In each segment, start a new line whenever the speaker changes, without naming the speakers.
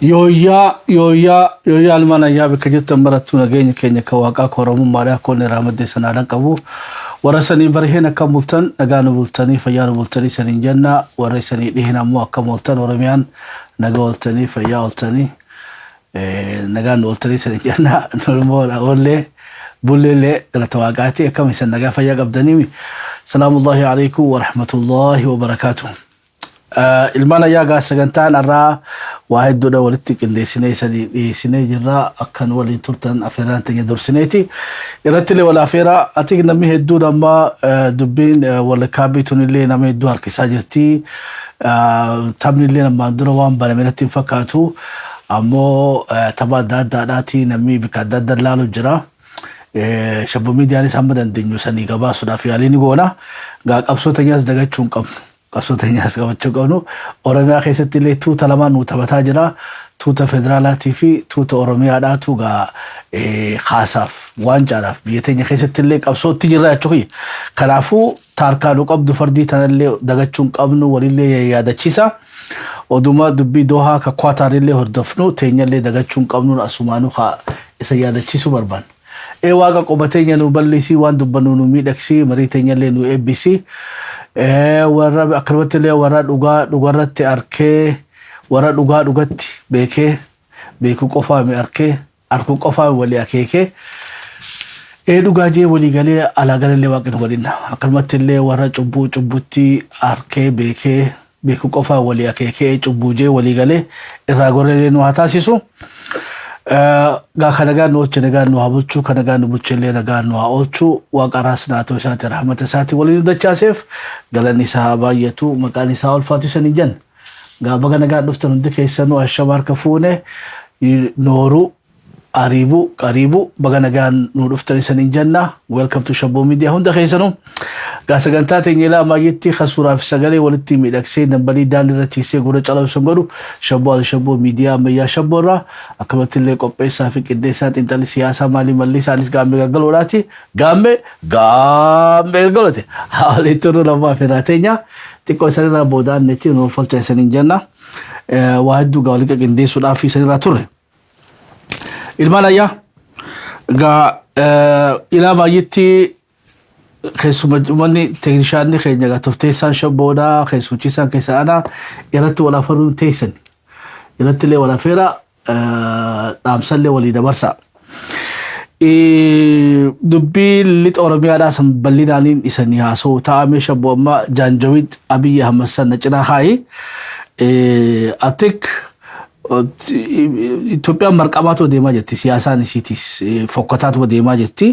Yooyyaa yooyyaa yooyyaa ilmaan ayyaa bakka jirtan marattuu nageenya keenya kan waaqaa kan oromummaadhaa akka onni irraa maddee sanaadhaan qabu warra sanii barheen akka bultan nagaa nu bultanii fayyaa nu bultanii saniin jenna warra sanii dhiheen ammoo akka mooltan Oromiyaan nagaa ooltanii fayyaa ooltanii nagaan nu ooltanii saniin jenna nu immoo oollee bulleellee galata waaqaati akkam isan nagaa fayyaa qabdanii. Salaamullahi alaikum wa rahmatullahi wa barakaatuh. Ilmaan ayyaa gaa sagantaan har'aa waa hedduudha walitti qindeessinee isanii dhiyeessinee jirra akkan waliin turtan afeeraan teenya dursineeti irratti illee wal afeera ati namni hedduun amma dubbiin wal kaabbii tunillee nama hedduu harkisaa jirti. Taphni illee ammaan dura waan baname natti hin fakkaatu, ammoo tapha adda addaadhaati namni bakka adda addaa ilaalu jira. Shabbo miidiyaanis hamma dandeenyu sanii gabaasuudhaaf yaalii ni goona. Gaa qabsoo teenyaas dagachuu hin qabnu. Qabsoo teenyaas qabachuu qabnu. Oromiyaa keessatti illee tuuta lamaan nu taphataa jira. Tuuta federaalaatii fi tuuta Oromiyaadhaatu gaa haasaaf waancaadhaaf biyya teenya keessatti illee qabsootti jirra jechuudha. Kanaafuu taarkaa nu qabdu fardii tanallee dagachuu hin qabnu walillee yaadachiisa. Oduma dubbii Dohaa ka Kwaataar illee hordofnu teenyallee dagachuu hin qabnu asumaanuu haa isa yaadachiisuu barbaanna. Ee Waaqa, qoma teenya nu bal'isi, waan dubbannu nu miidhagsi, marii teenyallee nu eebbisi. Warra akkanumatti illee warra dhugaa dhugarratti arkee, warra dhugaa dhugatti beekee, beekuu qofaami arkee, arkuu qofaami walii akeekee. Ee dhugaa jee walii galee alaa galallee waaqni nu godhinna. Akkanumatti illee warra cubbuu cubbutti arkee beekee, beekuu qofaa walii akeekee cubbuu jee walii galee irraa gorellee nu haa taasisu. Gaa ka nagaan nu oolche nagaan nu haa bulchu, ka nagaan nu bulche illee nagaan nu haa oolchu. Waaqa raas naatoo isaati rahmata isaati waliin nu dachaaseef galanni isaa haa baay'atu, maqaan isaa ulfaatu isanii jenna. Gaa baga nagaan dhuftan hundi keessanuu, ashama harka fuune, nooruu ariibuu qariibuu, baga nagaan nu dhuftan isaniin jenna. Welcome to Shabboo Media hunda keessanuu. Gaa sagantaa teenya ilaa maayyetti kan suuraa fi sagalee walitti miidhagsee dambalii daandii irra tiisee gurra calaqsu godhu Shabboo Ali Shabboo Miidiyaa ammayyaa Shabboo irraa akkamatti illee qopheessaa fi qindeessaa xiinxalli siyaasaa maalii malli isaanis gaammee gaggaloodhaati. Gaammee gaammee gaggalooti. Waliin turuu lammaa fi teenya xiqqoo isanirraa boodaan netti nuuf falcha isaniin jenna. Waa hedduu gaa waliin qindeessuudhaaf isanirraa turre. Ilmaan ayyaa gaa ilaa baay'eetti keessuma wanni teeknishaanni keenya gaa tofteessaan shabboodhaa keessumchiisaan keessa ana irratti wal afaruun teessan irratti illee wal afeera dhaamsallee walii dabarsa. Dubbii lixa Oromiyaadhaa san bal'inaaniin isanii haasa'u taa'ame. Shabboo amma Jaanjawiid Abiyyi Ahmad san na cinaa kaayi. Atik Itoophiyaan marqamaatu deemaa jirti, siyaasaan isiitis fokkataatuma deemaa jirti.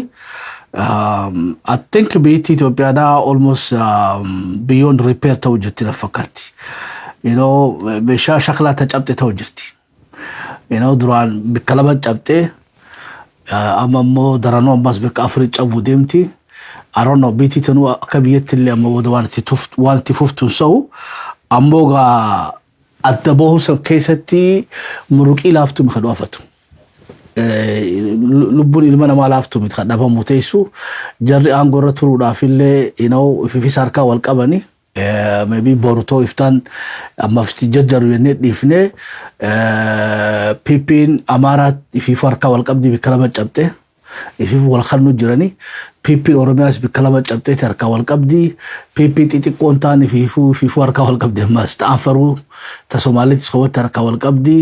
I think biyyattii Itoophiyaadhaa almost beyond repair ta'uu jirti na fakkaatti. Meeshaa shaklaa ta cabxe ta'uu jirti. Duraan bikka lama cabxee amma immoo daranuu ammas bikka afurii cabuu deemti. I don't know, biyyattii tanuu akka biyyatti illee amma booda waan itti fuftu hin sa'u. Ammoo gaa adda bahuu san keessatti muruqii laaftuu mi kan dhuafatu. Lubbuun ilma namaa laaftuu miti kan dhabamu teessu jarri aangoo irra turuudhaaf illee ififis harkaa wal qabani. Maybe boru ta'u iftaan ammaaf jajjaru jennee dhiifnee PP'n Amaaraa ifiif harkaa wal qabdi, bikka lama cabxe. Ifiif wal kannu jirani. PP'n Oromiyaas bikka lama cabxeeti harkaa wal qabdi. PP xixiqqoon ta'an ifiifuu ifiifuu harkaa wal qabdi ammas. Ta Afaruu ta Somaaliitis kophaatti harkaa wal qabdi.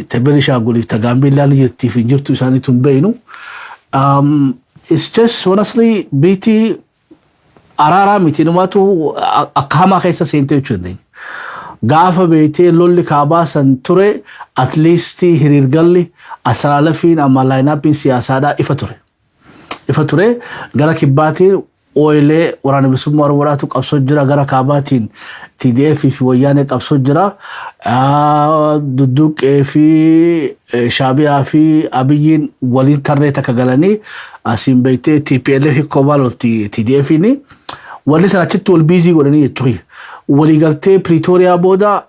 Ta Benishaanguliif ta Gaambeellaan jirtiif hin jirtu isaaniitu hin beeynu. It's just honestly biitii araaraa miti, numaatu akka hamaa keessa seentee jechuu dandeenya. Gaafa beektee lolli kaabaa san ture, at least hiriirgalli asalaalafiin amma line-upiin siyaasaadhaa ifa ture. Ifa ture. Gara kibbaatiin OLA, Waraana Bilisummaa Oromoodhaatu qabsoo jira, gara kaabaatiin TDF fi Wayyaanee qabsoo jira. Dudduuqqee fi Shaabiyaa fi Abiyyiin waliin tarree takka galanii asiin beektee TPLF kophaa lolti TDFini. Wanni sana achitti wal busy godhanii jechuudha. Waliigaltee Pretoria booda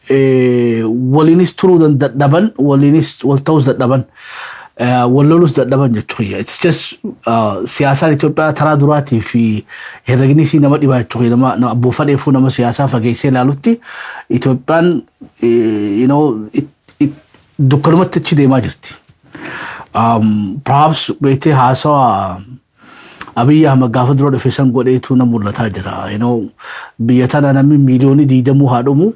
waliinis turuu dadhaban, waliinis wal ta'uus dadhaban. Wal lolus dadhaban jechuudha. It's just siyaasaan Itoophiyaa taraa duraatii fi herregni isii nama dhibaa jechuudha. Nama abboo fadheefuu nama siyaasaa fageessee ilaalutti Itoophiyaan dukkanumatti achi deemaa jirti. Perhaps beektee haasawaa Abiyyi Ahmad gaafa dura dhufe san godheetu na mul'ataa jira. Biyya tana namni miiliyoonii 20 haa dhumu.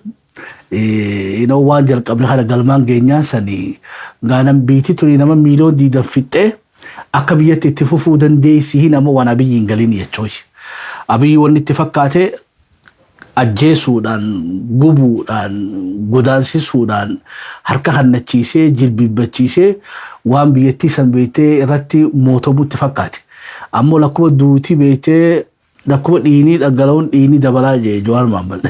Waan jalqabne kana galmaan geenyaan sanii gaanam biitii tuni nama miiliyoon 20 fixxee akka biyyatti itti fufuu dandeessii nama waan Abiyyi hin galin jechuudha. Abiyyi wanni itti fakkaate ajjeesuudhaan, gubuudhaan, godaansisuudhaan, harka hannachiisee, jilbiibbachiisee waan biyyattii san beektee irratti mootomuu itti fakkaate. Ammoo lakkuma duutii beektee lakkuma dhiinii dhangala'uun dhiinii dabalaa jee Jawaar Mohammad.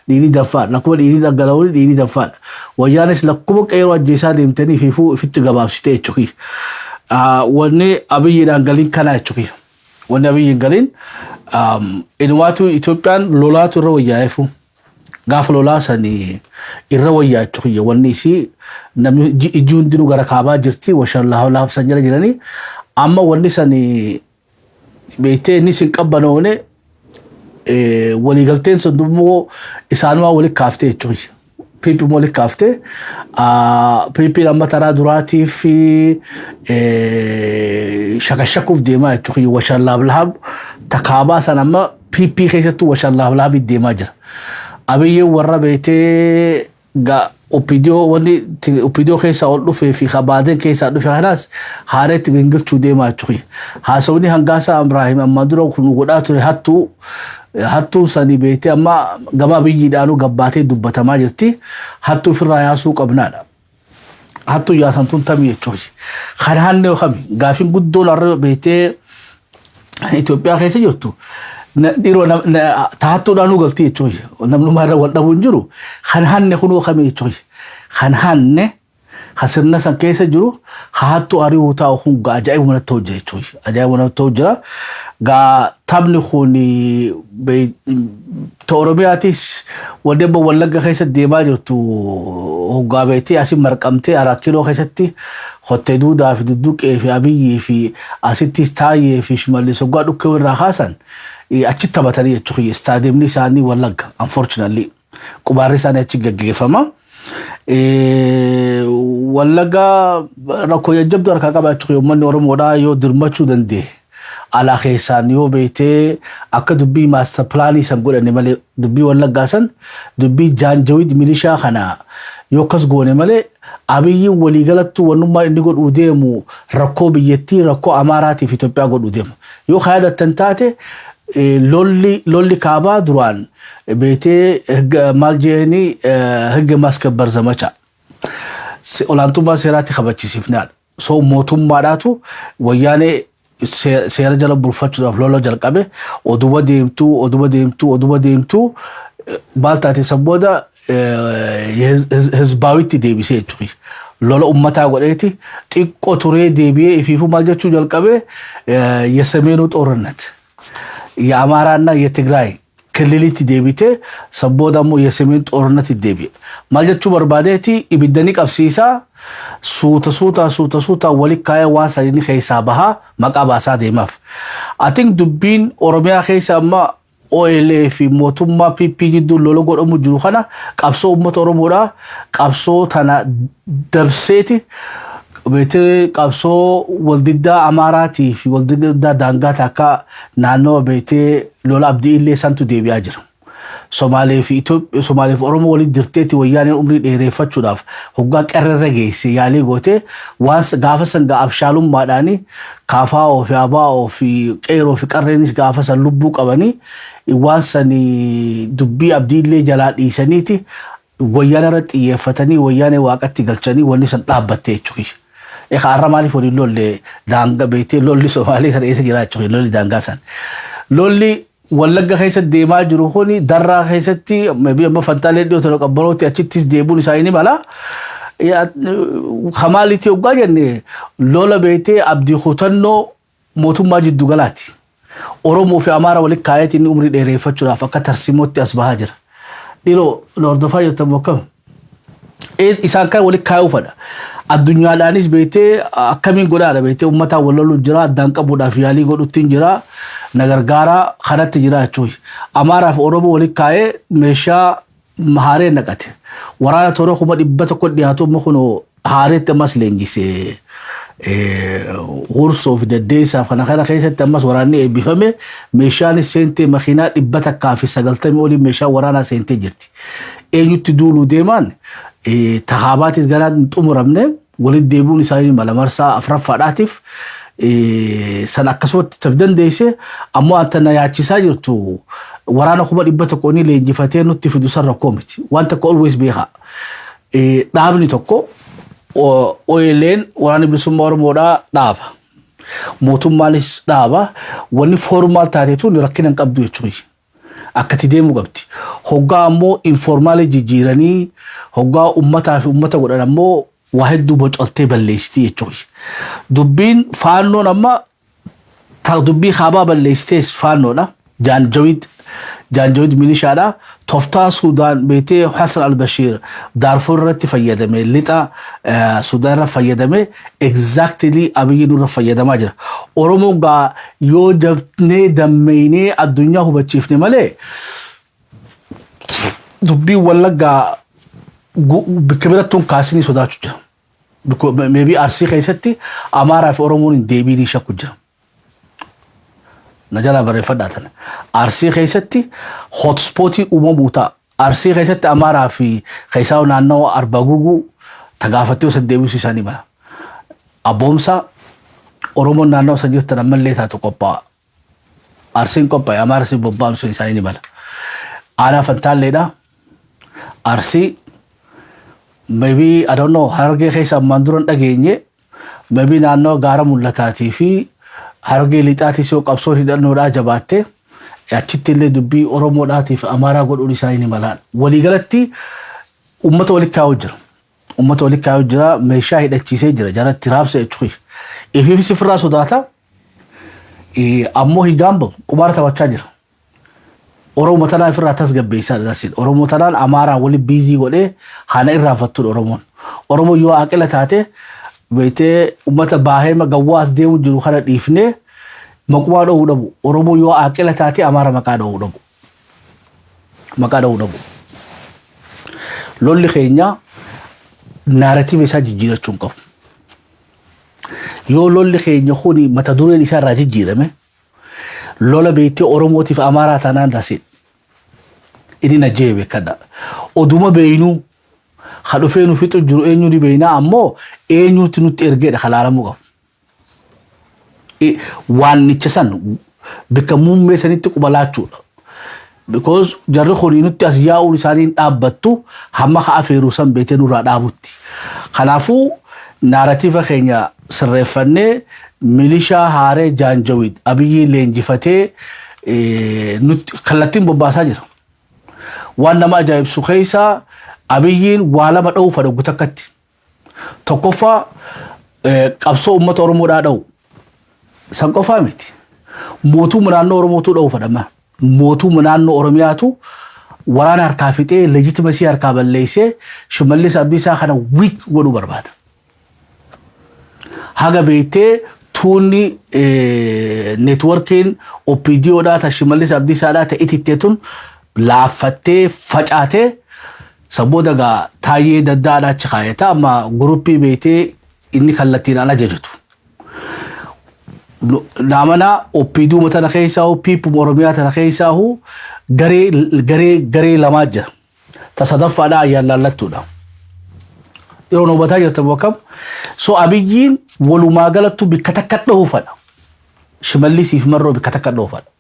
Dhiinii danfaadha. Lakkuma dhiinii dhangala'uun dhiinii danfaadha. Wayyaanis lakkuma qeeroo ajjeesaa deemtanii fiifuu ifitti gabaabsitee jechuudha. Wanni Abiyyiidhaan galiin kanaa jechuudha. Wanni Abiyyiin galiin inumaatu Itoophiyaan lolaatu irra wayyaa'eefu. Gaafa lolaa sanii irra wayyaa jechuudha. Wanni isii namni ijji hundinuu gara kaabaa jirti, washaan lafa san jala jiranii. Amma wanni sanii beektee inni sin qabbanoone waliigalteen sun immoo isaanumaa walitti kaaftee jechuudha. PP walitti kaaftee PP amma taraa duraatii fi shakashakuuf deemaa jechuudha. Washaan laablahab takaabaa san amma PP keessattuu washaan laablahab deemaa jira. Abiyyiin warra beektee OPDO, wanni OPDO keessaa ol dhufee fi kabaadeen keessaa dhufe kanaas haala itti gingilchuu deemaa jechuudha. Haasawni Hangaasaa Ibraahim amma dura kun godhaa ture hattuu hattuun sanii beektee amma gama Abiyyiidhaanuu gabbaatee dubbatamaa jirti. Hattuu ofirraa yaasuu qabnaadha. Hattuu yaasan tun tamii jechuudha. Kan hanne kami gaafiin guddoon har'a beektee Itoophiyaa keessa jirtu dhiiroo taattuudhaan galti jechuudha. Namnummaa irra wal dhabuu hin jiru. Kan hanne kunoo kami jechuudha. Kan hanne kan sirna san keessa jiru hattuu ari'uu taa'u kun ajaa'iba manatti hojjeta jechuudha. Ajaa'iba manatti hojjeta. Gaa taphni kun Oromiyaatis wanni amma Wallagga keessa deemaa jirtu hoggaa beektee asii marqamtee Araa Kiiloo keessatti Hottee Duudaa fi Dudduqee fi Abiyyii fi asittis Taayyee fi Shimallis hoggaa dhukkee irraa kaasan achitti taphatanii jechuudha. Istaadiyeemni isaanii Wallagga, unfortunately, qubaarri isaanii achi gaggeeffama. Wallagga rakkoo jajjabduu harkaa qaba jechuudha. Uummanni Oromoodhaa yoo dirmachuu danda'e, alaa keessaan yoo beektee akka dubbii master planii san godhanne malee, dubbii Wallaggaa san, dubbii jaanjawid milishaa kana yoo akkas goone malee, Abiyyiin waliigalattuu wannummaa inni godhuu deemu rakkoo biyyattii, rakkoo Amaaraatiif Itoophiyaa godhuu deema. Yoo yaadattan taate, lolli kaabaa duraan beektee maal jeeni ህግ ማስከበር ዘመቻ olaantummaa seeraatti kabachiisifnaadha. So mootummaadhaatu wayyaanee seera jala bulfachuudhaaf lola jalqabe. Oduma deemtuu, oduma deemtuu, oduma deemtuu maal taate? San booda ህዝባዊtti deebisee jechuudha. Lola ummataa godheeti xiqqoo turee deebi'ee ifiifuu maal jechuu jalqabe? የሰሜኑ ጦርነት የአማራና የትግራይ ክልሊtti deebitee san booda immoo የሰሜን ጦርነት deebi'e. Maal jechuu barbaadeeti? Ibiddani qabsiisaa suuta suuta suuta suuta wali kaayee waan sanii keessaa bahaa maqaa baasaa deemaaf. Atiin dubbiin Oromiyaa keessa amma OLA fi mootummaa PP gidduu lola godhamu jiru kana qabsoo uummata Oromoodhaa qabsoo tana dabseeti beetee qabsoo waldiddaa Amaaraatii fi waldiddaa daangaa takka naannoo beetee lola Abdii Illee santu deebi'aa jira. Somaalee fi Somaalee fi Oromoo walitti dirteetti wayyaaneen umrii dheereeffachuudhaaf hoggaa qarrarra geesse yaalii gootee waan gaafa san abshaalummaadhaani kaafaa'oo fi abaa'oo fi qeeroo fi qarreenis gaafa san lubbuu qabanii waan san dubbii Abdii Illee jalaa dhiisaniiti wayyaana irra xiyyeeffatanii wayyaanee waaqatti galchanii wanni san dhaabbatte jechuudha. Egaa har'a maaliif waliin lolle? Daangaa beektee lolli Somaalee sana eessa jira jechuudha, lolli daangaa san. Lolli Wallagga keessa deemaa jiru kuni Darraa keessatti amma Fantaalee dhiyoo tola qabbanootti achittis deebuun isaanii ni mala. Kamaalitti hoggaa jenne lola beektee abdii kutannoo mootummaa jiddu galaati. Oromoo fi Amaara walitti kaayeeti inni umrii dheereeffachuudhaaf akka tarsimootti as bahaa jira. Dhiiroo hordofaa jirtan akkam? Isaan kan walitti kaayuu fadha. Addunyaadhaanis beektee akkamiin godhaadha, beektee uummataan wal loluu jira, addaan qabuudhaaf yaalii godhutti jira, na gargaaraa kanatti jira jechuudha. Amaaraa fi Oromoo walitti kaa'ee meeshaa haaree naqate. Waraana toora 100,000 dhiyaatu immoo kun haareetti ammas leenjisee Hursoo fi Deddeessaaf kana keessatti ammas waraanni eebbifame, meeshaanis seentee, makiinaa 190 olii meeshaa waraanaa seentee jirti. Eenyutti duuluu deemaan takaabaatis ganaa hin xumuramne, walitti deebi'uun isaanii mala marsaa afuraffaadhaatiif san akkasumatti taf dandeesse. Ammoo anta na yaachisaa jirtu waraana 100,000 inni leenjifatee nutti fidu san rakkoo miti. Waan takka always beekaa. Dhaabni tokko, OLN, Waraanni Bilisummaa Oromoodhaa dhaaba. Mootummaanis dhaaba. Wanni formal taate tun rakkina hin qabdu jechuudha. Akkatti deemuu qabdi. Hoggaa ammoo informal jijjiiranii, hoggaa uummataa fi uummata godhan ammoo waa hedduu bocoltee balleessiti jechuudha. Dubbiin Faannoon amma dubbii kaabaa balleessitees Faannoodha. Jaanjawid milishaadha. Tooftaa Suudaan beetee Hassan al-Bashir Daarfur irratti fayyadame, lixa Suudaan irra fayyadame, exactly Abiyyi nurra fayyadamaa jira. Oromoo gaa yoo jabnee dammeynee addunyaa hubachiifne malee dubbiin Wallaggaa bakka birattuun kaasinii sodaachuu jira. Maybe Arsii keessatti Amaaraa fi Oromoon hin deebiinii shakku jira. Na jalaa barreeffadhaa tana. Arsii keessatti hotspotii uumamuu ta'a. Arsii keessatti Amaaraa fi keessaa naannoo Arba Guguu tagaafattee osoo deebisuu isaanii mala. Abboomsa Oromoon naannoo san jirtan ammallee taatu qophaa'a. Arsiin qophaa'e, Amaarsi bobbaamsuun isaanii ni mala. Aanaa Fantaalleedha. Arsii, maybe, I don't know, Harargee keessa ammaan dura hin dhageenye, maybe naannoo Gaara Mul'ataatii fi Harargee Lixaatis yoo qabsoon hidhannoodhaa jabaatte achitti illee dubbii Oromoodhaatii fi Amaaraa godhuun isaanii ni malaan. Waliigalatti uummata walitti kaa'uu jira. Uummata walitti kaa'uu jira, meeshaa hidhachiisee jira, jaratti raabsa jechuudha. Ifiifis ofirraa sodaata. Ammoo higaamba qubaara taphachaa jira. Oromoo tanaan ofirraa tasgabbeessaa dha. Oromoo tanaan Amaaraa wali busy godhee haana irraanfattuudha Oromoon. Oromoo yoo aqila taate beektee uummata baahee gawwaa as deemu jiru kana dhiifnee maqumaa dha'uu dhabu. Oromoo yoo aqila taate Amaara maqaa dha'uu dhabu. Maqaa dha'uu dhabu. Lolli keenya narrative isaa jijjiirachuu hin qabu. Yoo lolli keenya kuni mata dureen isaa irraa jijjiirame, lola beektee Oromootiif Amaaraa taanaan taasisu. Inni na jee beekadha. Oduma beeynuu ha dhufee nu fixu jiru eenyu ni beeynaa, ammoo eenyutti nutti ergeedha kalaalamuu qabu. Waannicha san bakka muummee sanitti qubalaachuudha. Because jarri kun nutti as yaa'uun isaanii hin dhaabbattu hamma ka afeeruu san beetee nurraa dhaabutti. Kanaafuu narrative keenya sirreeffannee milishaa haaree Jaanjawid Abiyyi leenjifatee nutti kallattiin bobbaasaa jira. Waan nama ajaa'ibsu keessaa Abiyyiin waa lama dha'uu fedha takkatti. Tokkoffaa, qabsoo uummata Oromoodhaa dha'u. San qofaa miti. Mootummaa naannoo Oromootu dha'uu fedhama. Mootummaa naannoo Oromiyaatu waraana harkaa fixee, legitimacy harkaa balleessee, Shimallis Abdiisaa kana weak godhuu barbaada. Haga beektee tuunni networkiin OPDOdhaa ta Shimallis Abdiisaadhaa ta itittee tun laaffattee facaatee, sabbooda gaa Taayyee Daddaadhaa achi kaayata, amma groupii beektee inni kallattiin ala ajajatu. Naamana OPDO tana keessaa, PP Oromiyaa tana keessaa garee garee garee lamaa jira. Ta sadaffaadhaa ayyaan laallattuudha. Yeroo hubataa jirtan akkam. So Abiyyiin walumaa galattu bikka takka dha'uu fedha. Shimallisiif Marroo bikka takka dha'uu fedha.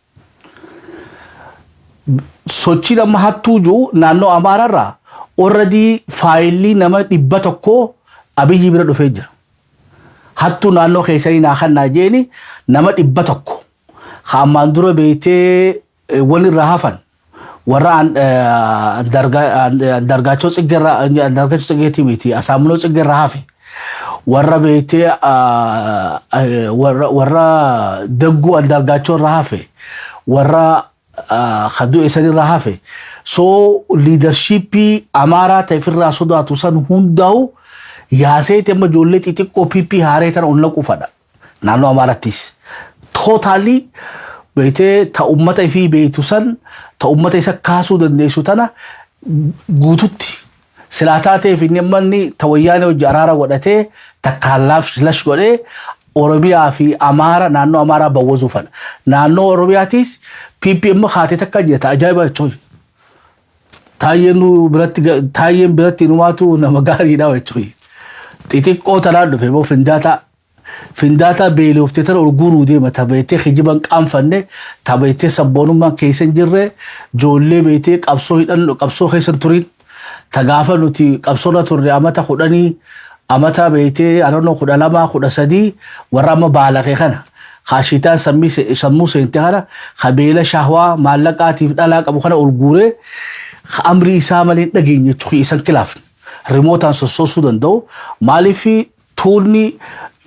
Sochiin amma hattuu jiru naannoo Amaaraarraa already faayilii nama 100 Abiyyi bira dhufee jira. Hattuu naannoo keessanii naa kannaa jeeni nama 100. Ammaan dura beektee wal irraa hafan warra Andargaachoo Tsiggeerraa, Andargaachoo Tsiggeetii miti, Asaamunoo Tsiggeerraa hafe, warra beektee warra Dagguu Andargaachoo irraa hafe, warra kaduu eessanirraa hafe, so leadershipii Amaaraa ta'e ofirraa sodaatu san hundaa'u Yaaseeti amma ijoollee xixiqqoo PP haaree tana ol naquu fadha. Naannoo Amaarattis. Totally beetee ta ummata ifii beeytu san, ta ummata isa kaasuu dandeessu tana guututti silaa taateef inni amma inni ta Wayyaanee hojii araara godhatee takkaan lash godhee Oromiyaa fi Amaara, naannoo Amaaraa bawwazuu fadha. Naannoo Oromiyaatis PP amma kaatee takka jirta, ajaa'iba jechuudha. Taayyeen nu biratti, Taayyeen biratti inumaatu nama gaariidha jechuudha. Xixiqqoo tanaan dhufe moo findaataa. Findaataa beelooftee tana ol guuruu deema, ta beektee kijiban qaanfanne, ta beektee sabboonummaan keessa hin jirre, ijoollee beektee qabsoo hidhan, qabsoo keessa hin turin, ta gaafa nuti qabsoorra turre amata 10, amata beektee anannoo 12, 13, warra amma baalaqee kana kaashitaan sammuu seente kana, kabeela shahwaa maallaqaatiif dhalaa qabu kana ol guuree amrii isaa malee hin dhageenye jechuudha. Isan kilaafne rimootaan sossoosuu danda'u. Maaliif tuulni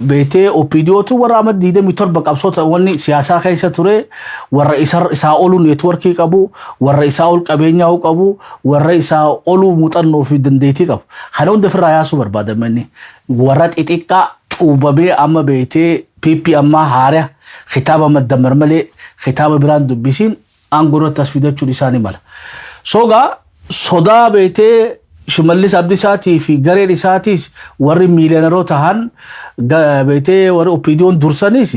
beetee OPDOtu warra amma 27 qabsoota wanni siyaasaa keessa ture, warra isaa olu networkii qabu, warra isaa ol qabeenyaa qabu, warra isaa olu muuxannoo fi dandeettii qabu. Kana hunda ofirraa yaasuu barbaadama. Inni warra xixiqqaa cuubamee amma beetee PP ammaa haaraa kitaaba maddamar malee kitaaba biraan dubbisiin aangoo irratti as fidachuun isaanii mala. Sogaa sodaa beetee Shimallis Abdiisaatii fi gareen isaatiis warri miiliyoonaroo tahan beetee warri OPDOn dursanis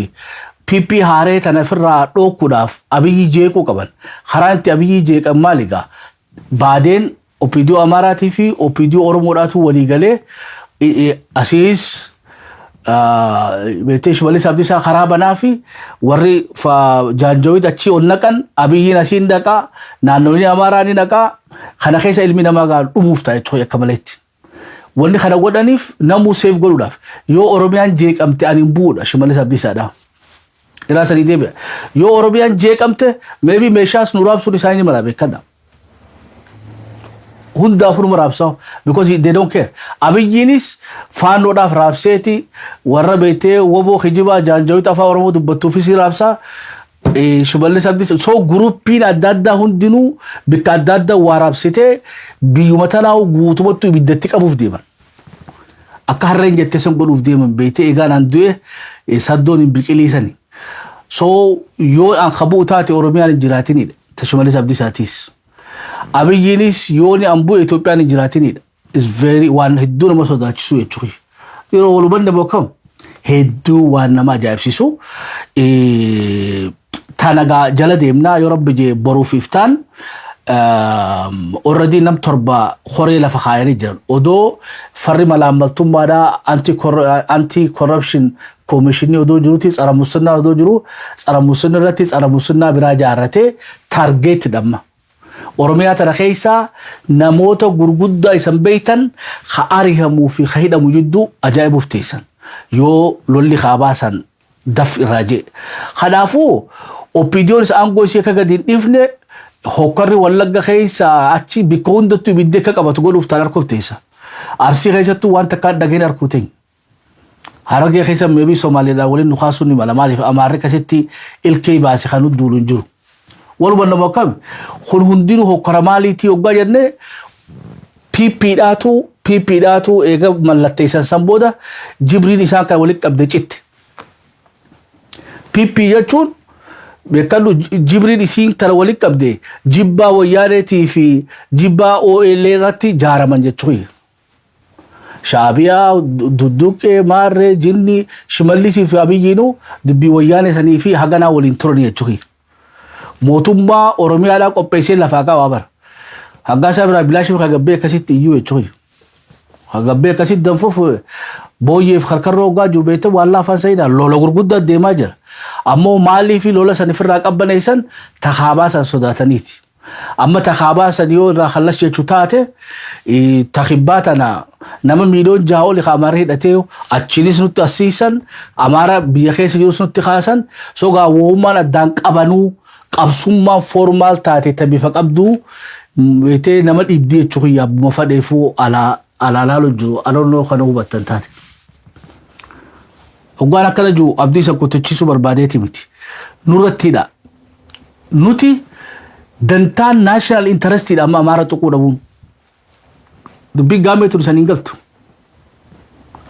PP haaree tana ofirraa dhookuudhaaf Abiyyi jeequu qaban. Karaan itti Abiyyi jeeqan maali gaa? Baadeen OPDO Amaaraatii fi OPDO Oromoodhaatu walii galee asiis beektee Shimallis Abdiisaa karaa banaa fi warri jaanjawid achii ol naqan, Abiyyiin asiin dhaqaa, naannoonni Amaaraa ni dhaqaa. Kana keessa ilmi namaa gaa dhumuuf ta'a jechuudha akka maleetti. Wanni kana godhaniif namuu seef godhuudhaaf, yoo Oromiyaan jeeqamte ani hin bu'uudha Shimallis Abdiisaadha. Ilaa sanii deebi'a. Yoo Oromiyaan jeeqamte maybe meeshaas nu raabsuun isaanii ni mala, beekadha. Hundaafuu numa raabsaa because they don't care. Abiyyiinis faannoodhaaf raabseeti, warra beektee woboo kijibaa jaanjawii afaan Oromoo dubbattuufis raabsaa. Shimallis Abdiis so groupiin adda addaa hundinuu bikka adda addaa waa raabsitee biyyuma tanaa guutumatti ibiddatti qabuuf deeman. Akka harreen jettee san godhuuf deeman beektee egaa naan du'e saddoon hin biqiliisani. So yoo an kabuu taate Oromiyaan hin jiraatinidha. Ta Shimallis Abdiisaatiis. Abiyyiinis yoo ni an bu'e Itoophiyaan hin jiraatinidha. Is very waan hedduu nama sodaachisu jechuudha. Yeroo walumaan nama kam hedduu waan nama ajaa'ibsiisu. Tanagaa jala deemnaa, yoo rabbi jee boruuf iftaan already nam 7 horee lafa kaayanii jiran. Odoo farri malaammaltummaadhaa anti corruption commissionii odoo jiruti, tsara musinnaa odoo jiru, tsara musinna irratti tsara musinnaa biraa jaarratee target dhamma. Oromiyaa tana keessaa namoota gurguddaa isan beeytan ka arihamuu fi ka hidhamu jidduu ajaa'ibuuf teessan. Yoo lolli kaabaa san daf irraa jee. Kanaafuu OPDOn isa aangoo ishee akka gadi hin dhiifne, hokkarri Wallagga keessa achi bikka hundattuu ibiddi akka qabatu godhuuf tan harkuuf teessa. Arsii keessattuu waan takkaan dhageen harkuu teenya. Harargee keessa maybe Somaaliidhaan waliin nu kaasuun ni mala, maaliif Amaarri akkasitti ilkee baase kan duulu hin jiru. Walumaa nama akkami kun hundinuu hokkara maaliitii hoggaa jennee PPdhaatu eega mallatteessan san booda jibriin isaan kan walitti qabde citte. PP jechuun beekadhu, jibriin isiin tana walitti qabde jibbaa Wayyaaneetii fi jibbaa OLA irratti jaaraman jechuudha. Shaabiyaa, Dudduqqee, Maarree, Jinni, Shimallisii fi Abiyyiinuu dubbii Wayyaanee sanii fi haganaa waliin turan jechuudha. Mootummaa Oromiyaadhaa qopheessee lafaa qabaa bara. Haggaa isaa biraa bilaashii hagabbee akkasitti iyyuu jechuudha. Hagabbee akkasitti danfuuf booyyeef karkarroo hoggaa jiru beekte waan laafaan sayidha lola gurguddaa deemaa jira. Ammoo maaliif lola san ofirraa qabbaneessan? Takaabaa san sodaataniiti. Amma takaabaa san yoo irraa kallas jechuu taate, takibbaa tana nama miiliyoon 6 oli ka Amaara hidhatee achinis nutti assiisan, Amaara biyya keessa jirus nutti kaasan. Sogaa woommaan addaan qabanuu qabsummaan formal taate ta bifa qabduu beetee nama dhibdii jechuu kiyya, abbuma fadheefuu alaa alaa laalu jiru alonnoo kana hubattan taate. Hoggaan akkana jiru abdii san kutachiisuu barbaadeeti miti. Nurrattiidha. Nuti dantaan national interestiidha amma Amaara tuquu dhabuun. Dubbiin gaamee tun san hin galtu.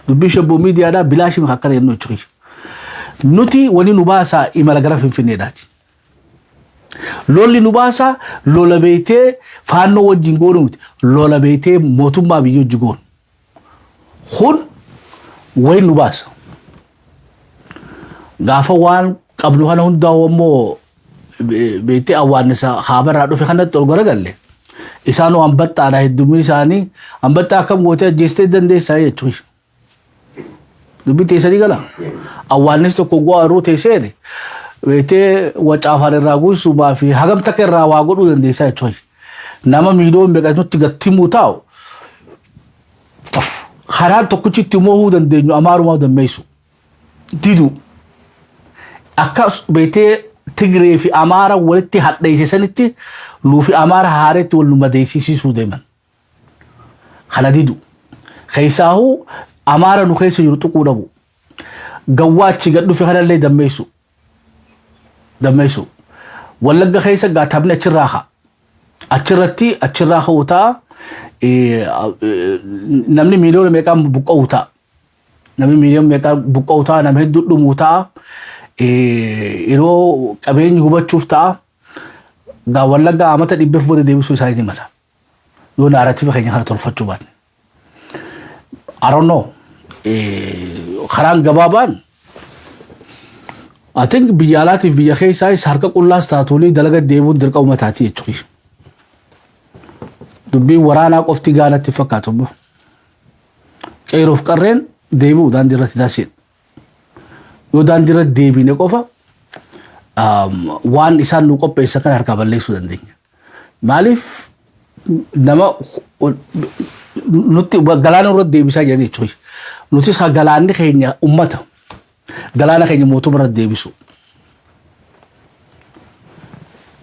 Dubbii shabboo miidiyaadhaa bilaashii akkana jennu jechuudha. Nuti wani nu baasaa imala gara Finfinneedhaati. Lolli nu baasaa lola beeytee faannoo wajjin goonu miti. Lola beeytee mootummaa biyya wajjin goonu. Kun wayin nu baasa. Gaafa waan qabnu kana hundaa immoo beektee awwaannisa haabarraa dhufe kanatti ol garagalle, isaan ambaxxaadha. Heddummi isaanii ambaxxaa akkam gootee ajjeestee dandeessaa jechuudha. Dubbii teessanii gala. Awwaannis tokko gu'aa yeroo teessee beektee wacaafaan irraa guusumaa fi hagam takka irraa waa godhuu dandeessaa jechuudha. Nama miidhoon meeqatutti gattimuu taa'u, karaan tokkichi itti moohuu dandeenyu amaarumaa dammeessu. Didu. Akka beektee Tigree fi Amaara walitti hadheesse sanitti nuu fi Amaara haareetti wal nu madeessisiisuu deeman. Kana didu. Keessaahuu Amaara nu keessa jiru tuquu dhabu. Gawwaa achi gad dhufe kanallee dammeessu. Dammeessu. Wallagga keessa gaa taphni achirraa ka'a. Achirratti achirraa ka'uu ta'a. Namni miiliyoona meeqaan buqqa'uu ta'a. Namni miiliyoona meeqaan buqqa'uu ta'a. Nama hedduu dhumuu ta'a. Yeroo qabeenyi hubachuuf ta'a. Gaa Wallaggaa amata dhibbeef booda deebisuu isaanii ni mala. Yoo narrative keenya kana tolfachuu baanne. I don't know. Karaan gabaabaan, I think, biyya alaatiif biyya keessaas harka qullaas taatuulii dalaga deemuun dirqama uummataati jechuudha. Dubbiin waraanaa qofti gaanatti fakkaatu immoo. Qeeroof qarreen deebi'u daandii irratti taasise. Yoo daandii irratti deebine qofa waan isaan nu qopheessan kana harkaa balleessuu dandeenya. Maaliif nama nutti galaana irratti deebisaa jiran jechuudha. Nutis kan galaanni keenya ummata, galaana keenya mootummaa irratti deebisu.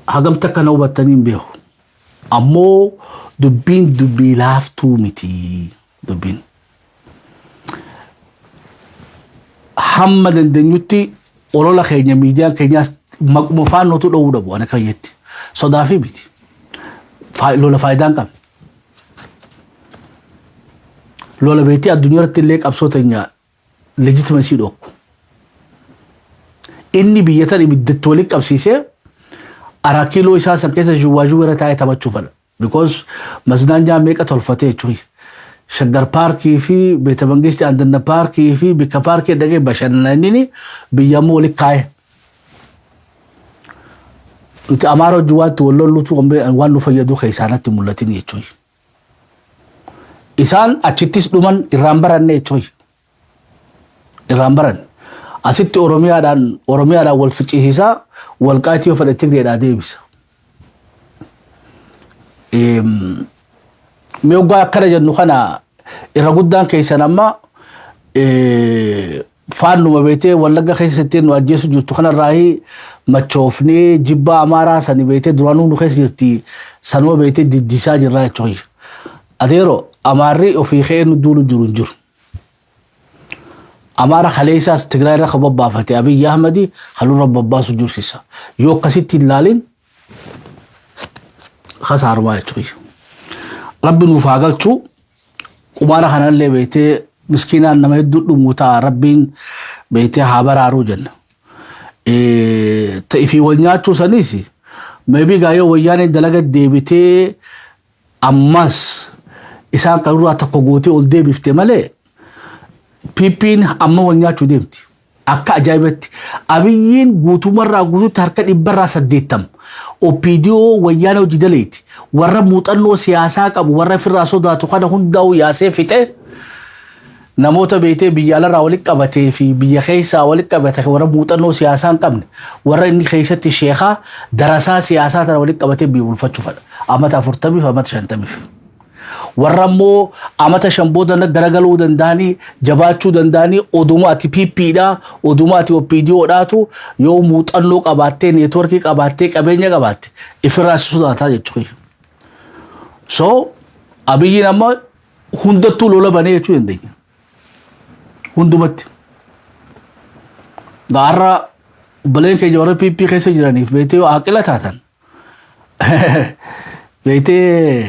Hagam takka na hubattanii hin beeku. Ammoo dubbiin dubbii laaftuu miti dubbiin. Hamma dandeenyutti olola keenya, miidiyaan keenyaas maquma faannootu dhowwuu dhabu ana kayyetti. Sodaa fi miti. Lola faayidaa hin qabne. Lola beektii addunyaa irratti illee qabsoo teenya legitimacy dhokku. Inni biyya tan ibiddatti walitti qabsiisee araa kiiloo isaa san keessa zhuwaa irra taa'ee taphachuu fedha. Because maznaanyaa meeqa tolfatee jechuudha. Shaggar paarkii fi beeta mangistii andanna paarkii fi bikka paarkii dhaqee bashannanini biyya ammoo walitti kaa'e. Nuti Amaara wajjin waanti wal lollutu waan nu fayyadu keessaa natti mul'atin jechuudha. Isaan achittis dhuman irraan baranne jechuudha. Irraan baranne. Asitti Oromiyaadhaan wal ficcisiisaa, walqaatii yoo fedhe Tigreedhaa deebisa. Mee waggaa akkana jennu kana irra guddaan keessan amma faannuma beetee Wallagga keessatti nu ajjeesu jirtu kanarraa machoofnee jibbaa Amaaraa sani beetee duraanuu nu keessa jirti sanuma beetee diddisaa jirraa jechuudha. Adeero, Amaarri ofii ka'ee nu duulu jiru hin jiru. Amaara kaleessaas Tigraay irra kan bobbaafate Abiyyi Ahmadi halurra bobbaasu jirsisa. Yoo akkasitti hin laalin kasaarumaa jechuudha. Rabbi nuuf haa galchuu. Qumaara kanallee beektee miskiinaan nama hedduu dhumuu ta'a, Rabbiin beektee haa baraaruu jenna. Ta'ii fi wal nyaachuu saniis maybe gaayoo wayyaaneen dalaga deebitee ammas isaan kanurraa tokko gootee ol deebifte malee PP'n amma wal nyaachuu deemti. Akka ajaa'ibatti Abiyyiin guutummarraa guutuutti harka 80% OPDO wayyaana hojii daleeti. Warra muuxannoo siyaasaa qabu, warra ofirraa sodaatu kana hundaa'u yaasee fixe, namoota beetee biyya alarraa walitti qabatee fi biyya keessaa walitti qabate, warra muuxannoo siyaasaa hin qabne, warra inni keessatti sheekaa darasaa siyaasaa tana walitti qabatee biyya bulfachuu fedha. Amata 40f, amata 50f. Warra immoo amata 5 booda garagaluu danda'anii, jabaachuu danda'anii, oduma ati PPdha, oduma ati OPDOdhaatu yoo muuxannoo qabaattee, networkii qabaattee, qabeenya qabaatte ifirraa si sodaataa jechuudha. So Abiyyiin amma hundattuu lola banee jechuu dandeenya. Hundumatti. Gaarra obboleen keenya warra PP keessa jiraniif beektee yoo aqila taatan, beektee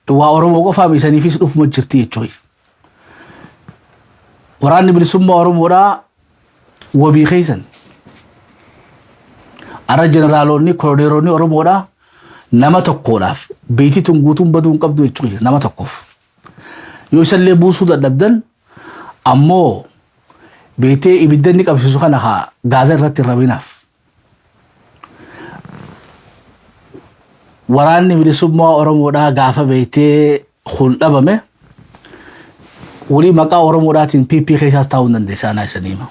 waa Oromoo qofaa isaniifis dhufuma jirti jechuudha. Waraanni bilisummaa Oromoodhaa wabii keessan. Arra jeneraalonni, koloneeronni Oromoodhaa nama tokkodhaaf beetii tun guutuun baduu hin qabdu jechuudha, nama tokkoof. Yoo isallee buusuu dadhabdan ammoo beetee ibidda inni qabsiisu kana haa gaaza irratti hin rabinaaf. Waraanni bilisummaa Oromoodhaa gaafa beektee kun dhabame, walii maqaa Oromoodhaatiin PP keessaas taa'uu hin dandeessaa, anaa isanii hima.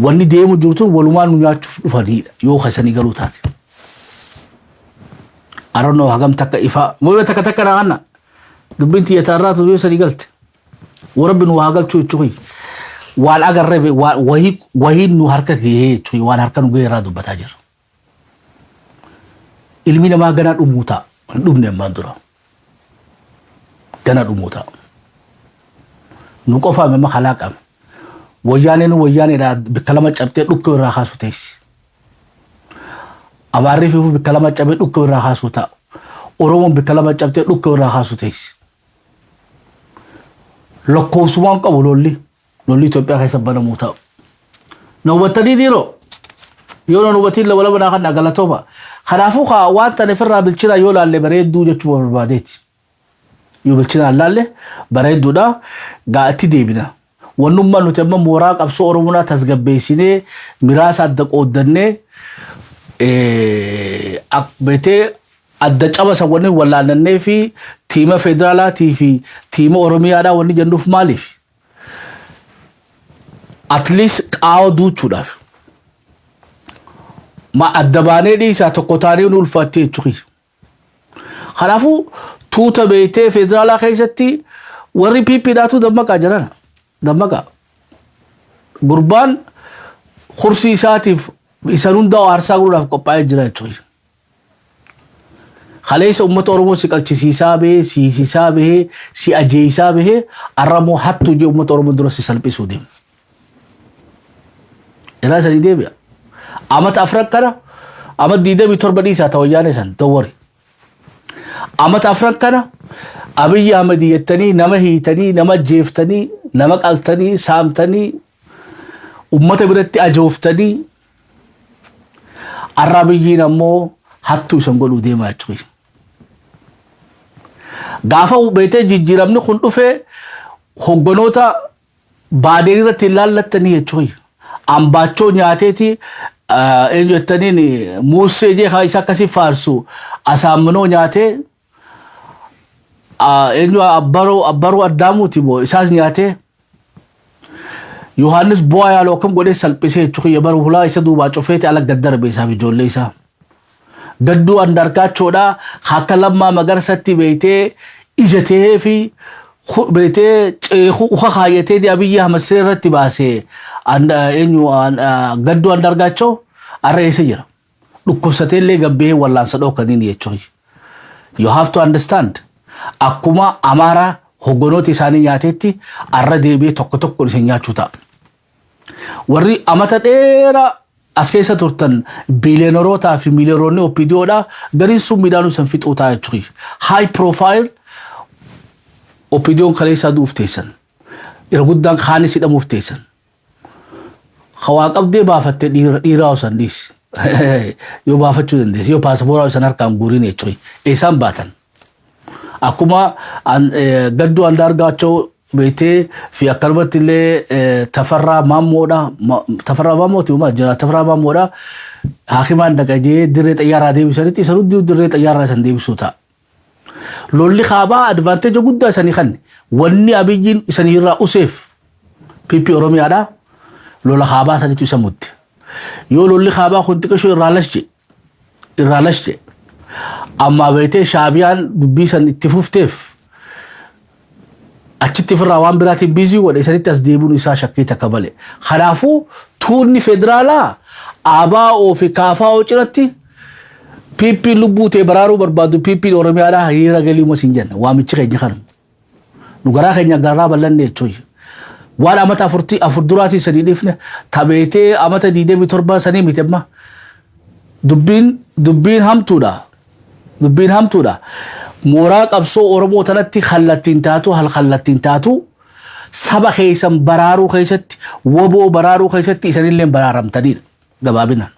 Wanni deemu jirtu walumaan nu nyaachuuf dhufanidha yoo kasanii galuu taate. Aronnoo hagam takka ifaa mooyee takka takka na anna dubbiin tiyya taarraatu yoo sanii galte. Warabbi nu haa galchuu jechuun waan agarre wahii wahiin nu harka gahee jechuun waan harka nu gahee irraa dubbataa jira. Ilmi namaa ganaa dhumuu ta'a. Hin dhumne ammaan dura. Gana dhumuu ta'a. Nu qofaa nama kalaaqame. Wayyaaneen wayyaaneedha bikka lama cabxee dhukkee irraa kaasu teessi. Amaarri fi bikka lama cabee dhukkee irraa kaasuu ta'a. Oromoon bikka lama cabxee dhukkee irraa kaasu teessi. Lakkoofsumaan qabu lolli Itoophiyaa keessa banamuu ta'u. Na hubattanii dhiiroo? Yoo na hubatiin lama lama naa kan galatooma. Kanaafuu kaa waan tana ofirraa bilchinaa yoo laalle bareedduu jechuu barbaadeeti. Yoo bilchinaan laalle bareedduudha, gaa itti deebina. Wannummaan nuti amma mooraa qabsoo Oromoonaa tasgabbeessinee miraasa adda qooddannee beetee adda caba san wanni wallaannannee fi tiima federaalaatii fi tiima Oromiyaadhaa wanni jennuuf maaliif? At least qaawa duuchuudhaaf. Ma adda baanee dhiisaa, tokko taanee nu ulfaattee jechuudha. Kanaafuu tuuta beektee federaalaa keessatti warri PPdhaatu dammaqaa jiran, dammaqaa. Gurbaan kursii isaatiif isan hunda aarsaa godhuudhaaf qophaa'ee jira jechuudha. Kaleessa uummata Oromoo si qalchisiisaa bahee, si hiisisaa bahee, si ajeeysaa bahee, har'a immoo hattuu jee uummata Oromoo dura si salphisuu deema. Irraa sanii deebi'a. Amata 4 kana, amata 27 dhiisaa ta'u wayyaanee san, don't worry. Amata 4 kana Abiyyi Ahmed jettanii nama hiitanii, nama jeeftanii, nama qaltanii, saamtanii, uummata biratti ajooftanii, har'a Abiyyiin ammoo hattuu isan godhuu deemaa jechuudha. Gaafa beetee jijjiiramni kun dhufee hogganoota baadeen irratti hin laallattanii jechuudha. Ambaachoo nyaateeti eenyu jettaniin muussee jee isa akkasii faarsu asaamminoo nyaatee, eenyu, Abbaroo Addaamuuti moo isaas nyaatee, Yohaannis bu'aa yaaluu akkam godhee salphisee jechuudha, bara hulaa isa duubaa cufeeti ala gad darbe isaaf ijoollee isaa. Gadduu Andargaachoodhaa akka Lammaa Magarsatti beektee ijatee fi beektee ceekuu uka kaayyatee Abiyyi Ahmad siree irratti baasee, eenyu, Gadduu Andargaachoo har'a eessa jira? Dhukkubsatee illee gabbee wallaansa dhookaniin jechuudha. You have to understand. Akkuma Amaaraa hogganoota isaanii nyaatetti har'a deebi'ee tokko tokko isin nyaachuu ta'a. Warri amata dheeraa as keessa turtan, biiliyoonerootaa fi miiliyoononni OPDOdha, gariin sun midhaan isan fixuu ta'a jechuudha. High profile OPDOn kaleessaa du'uuf teessan. Irra guddaan kaanis hidhamuuf teessan. Hawaa qabdee baafattee dhiiraa osan dhiisi. Yoo baafachuu dandeessi, yoo paasapoora isan harkaan guuriin jechuudha. Eessaan baatan? Akkuma Gadduu Andaargaachoo beektee fi akkanumatti illee Tafarraa Maammoodha. Tafarraa Maammooti uumaa jira. Tafarraa Maammoodha. Haakimaan dhaqajee dirree xayyaaraa deebisanitti isa hundi dirree xayyaaraa isan deebisuu ta'a. Lolli kaabaa advantage guddaa isanii kanne. Wanni Abiyyiin isanii irraa useef PP Oromiyaadha. Lola kaabaa sanitu isa mudde. Yoo lolli kaabaa kun xiqqishoo irraa lash jedhe, irraa lash jedhe. Ammaa beektee Shaabiyaan dubbii san itti fufteef achitti ofirraa waan biraatiin busy godhe, isanitti as deebiin isaa shakkii takka malee. Kanaafuu tuunni federaalaa ABO fi KFO cinatti PP lubbuu ta'e baraaruu barbaadu, PP Oromiyaadhaa hiriira galii umas hin jenna, waamichi keenya kanuma. Nu garaa keenya garaa bal'anne jechuudha. Waan amata afurtii afur duraatii sanii dhiifne tabeetee amata 27 sanii miti amma. Dubbiin hamtuudha. Dubbiin hamtuudha. Mooraa qabsoo Oromoo tanatti kallattiin taatu, hal kallattiin taatu. Saba keessan baraaruu keessatti, woboo baraaruu keessatti isanillee baraaramtanidha gabaabinaan.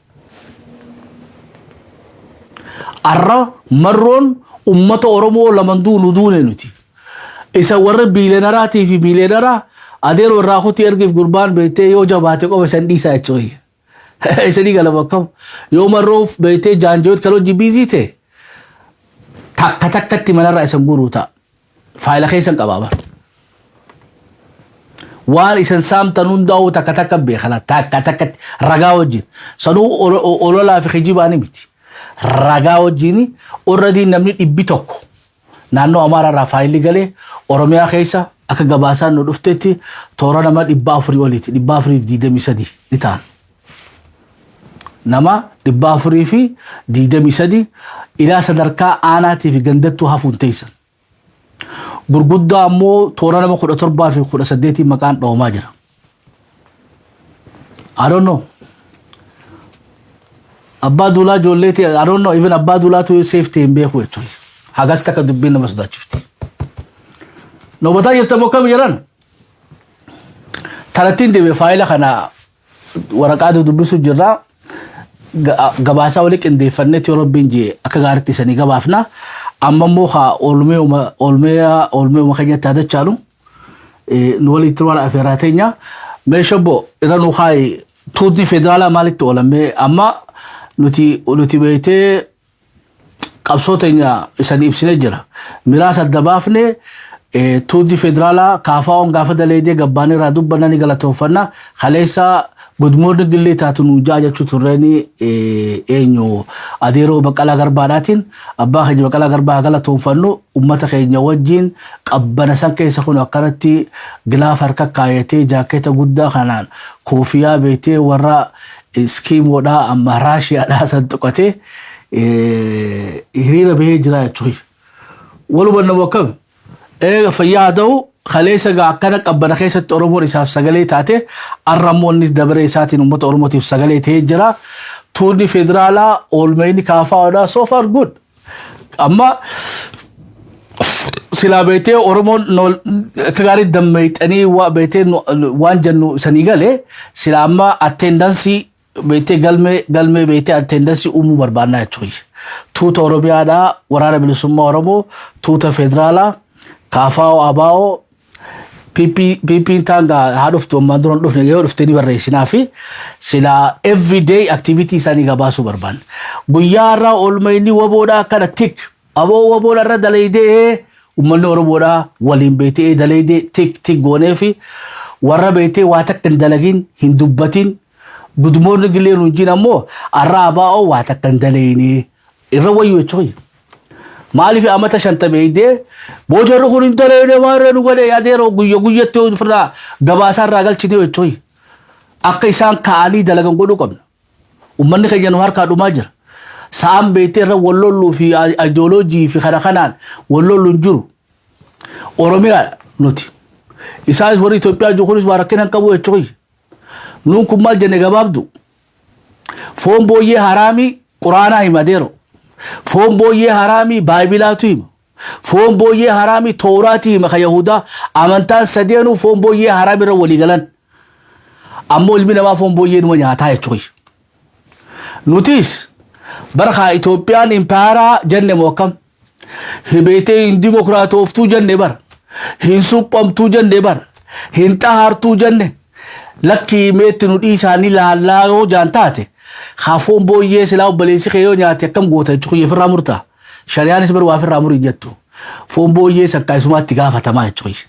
Arra marroon ummata Oromoo laman duunu duune nuti. Isa warra biileenaraatii fi miileenaraa adeeroo irraa kutii ergiif gurbaan beektee yoo jabaate qofa isan dhiisaa jechuudha. Isanii galama akkam yoo marroof beektee jaanjoot kan hojii biizii ta'e takka takkatti manarraa isan guuruu ta'a. Faayila keessan qabaa bara. Waan isan saamtan hundaa'uu takka takka beekala, takka takkatti ragaa wajjin. Sanuu ololaa fi kijibaani miti. Ragaa wajjin already namni 100 naannoo Amaaraa irraa faayilli galee Oromiyaa keessa akka gabaasaan nu dhuftetti toora nama 400 oliiti. 423 ni ta'an. Nama 423 ilaa sadarkaa aanaatii fi gandattuu hafuun teessan. Gurguddaa ammoo toora nama 17 fi 18 maqaan dhawamaa jira. I don't know. Abbaa Duulaa ijoolleeti, I don't know, even Abbaa Duulaatu safety hin beeku jechuudha. Hagas takka dubbiin nama sodaachifti. Noobataa jirtamoo kam jedhan? Talattiin deeme faayila kana waraqaa dubbisu jirra. Gabaasaa walii qindeeffanneeti yoo Rabbiin jee akka gaariitti isanii gabaafna. Amma immoo haa oolmee keenyatti haadachaalu nu walitti waan afeeraa teenya. Meeshaa bo irra nu kaayi, tuutni federaalaa maalitti oolamee amma nuti beektee qabsoo teenya isanii ibsinee jira. Miraas adda baafne, tuutni federaalaa kaafaa'oon gaafa daleedee gabbaanii irraa dubbanna ni galatoonfanna. Kaleessa gudmoonni gillee taatu nuu ja'a jechuu turreeni eenyu adeeroo Baqqalaa Garbaadhaatiin abbaa keenya Baqqalaa Garbaa galatoonfannu. Ummata keenya wajjin qabbana san keessa kun akkanatti glove harka kaayatee, jaakeeta guddaa kanaan, koofiyaa beektee warra iskiimoodhaa amma Raashiyaadhaa san tuqatee hiriira bahee jira jechuudha. Walumaa nama akkam eega fayyaa haa ta'u. Kaleessa gaa akkana qabbana keessatti Oromoon isaaf sagalee taate, arra immoo innis dabaree isaatiin uummata Oromootiif sagalee ta'ee jira. Tuunni federaalaa oolmayni kaafaadha, so far good. Amma silaa beektee Oromoon akka gaarii dammeeyxanii beektee waan jennu sanii galee silaa amma attendance beektee galmee beektee attendance uumuu barbaannaa jechuudha. Tuuta Oromiyaadhaa, Waraana Bilisummaa Oromoo, tuuta federaalaa, kaafaa'oo, abaa'oo, PP'n taanga haa dhuftu, ammaan dura hin dhufne, yoo dhufte ni barreessinaa fi silaa everyday activity isaanii gabaasuu barbaanna. Guyyaa irraa oolmayni waboodhaa akkana tik aboo waboodha irra dalaydee uummanni Oromoodhaa waliin beektee dalaydee tik tik goonee fi warra beektee waa takka hin dalagin, hin dubbatin, gudmoonni gilee nuun ammoo arraa abaa'oo waa takka hin dalayne irra wayyuu jechuudha. Maaliif amata 50 eegdee boojarri kun hin dalayne maarree nu godhe yaadeeroo guyya guyyatti ofirraa gabaasaa irraa galchine jechuudha. Akka isaan ka'anii dalagan godhuu qabna. Uummanni keenya nu harkaa dhumaa jira. Sa'aan beektee irra wal fi ideoloojii fi kana kanaan wal lollu hin jiru. Oromiyaa nuti. Isaanis warri Itoophiyaa jiru kunis waa rakkina hin qabu jechuudha. Nuun kun maal jenne gabaabdu? Foon booyyee haraamii Quraanaa hima deero. Foon booyyee haraamii Baayibilaatu hima. Foon booyyee haraamii Tooraatii hima ka Yahudaa. Amantaan sadeenuu foon booyyee haraam irra walii galan. Ammoo ilmi namaa foon booyyee numa nyaataa jechuudha. Nutis bara kaa Itoophiyaan impaayaraa jenne moo akkam? Beetee hin dimokiraatooftuu jenne bara. Hin suphamtuu jenne bara. Hin xahartuu jenne. Lakkii meetti nu dhiisaanii laallaa yoo jaan taate, haa foon booyyee silaa obboleessi kee yoo nyaate akkam goota jechuudha, ofirraa murtaa. Shariyaanis bar waa ofirraa muri hin jettu. Foon booyyee sakkaa isumaatti gaafatamaa jechuudha.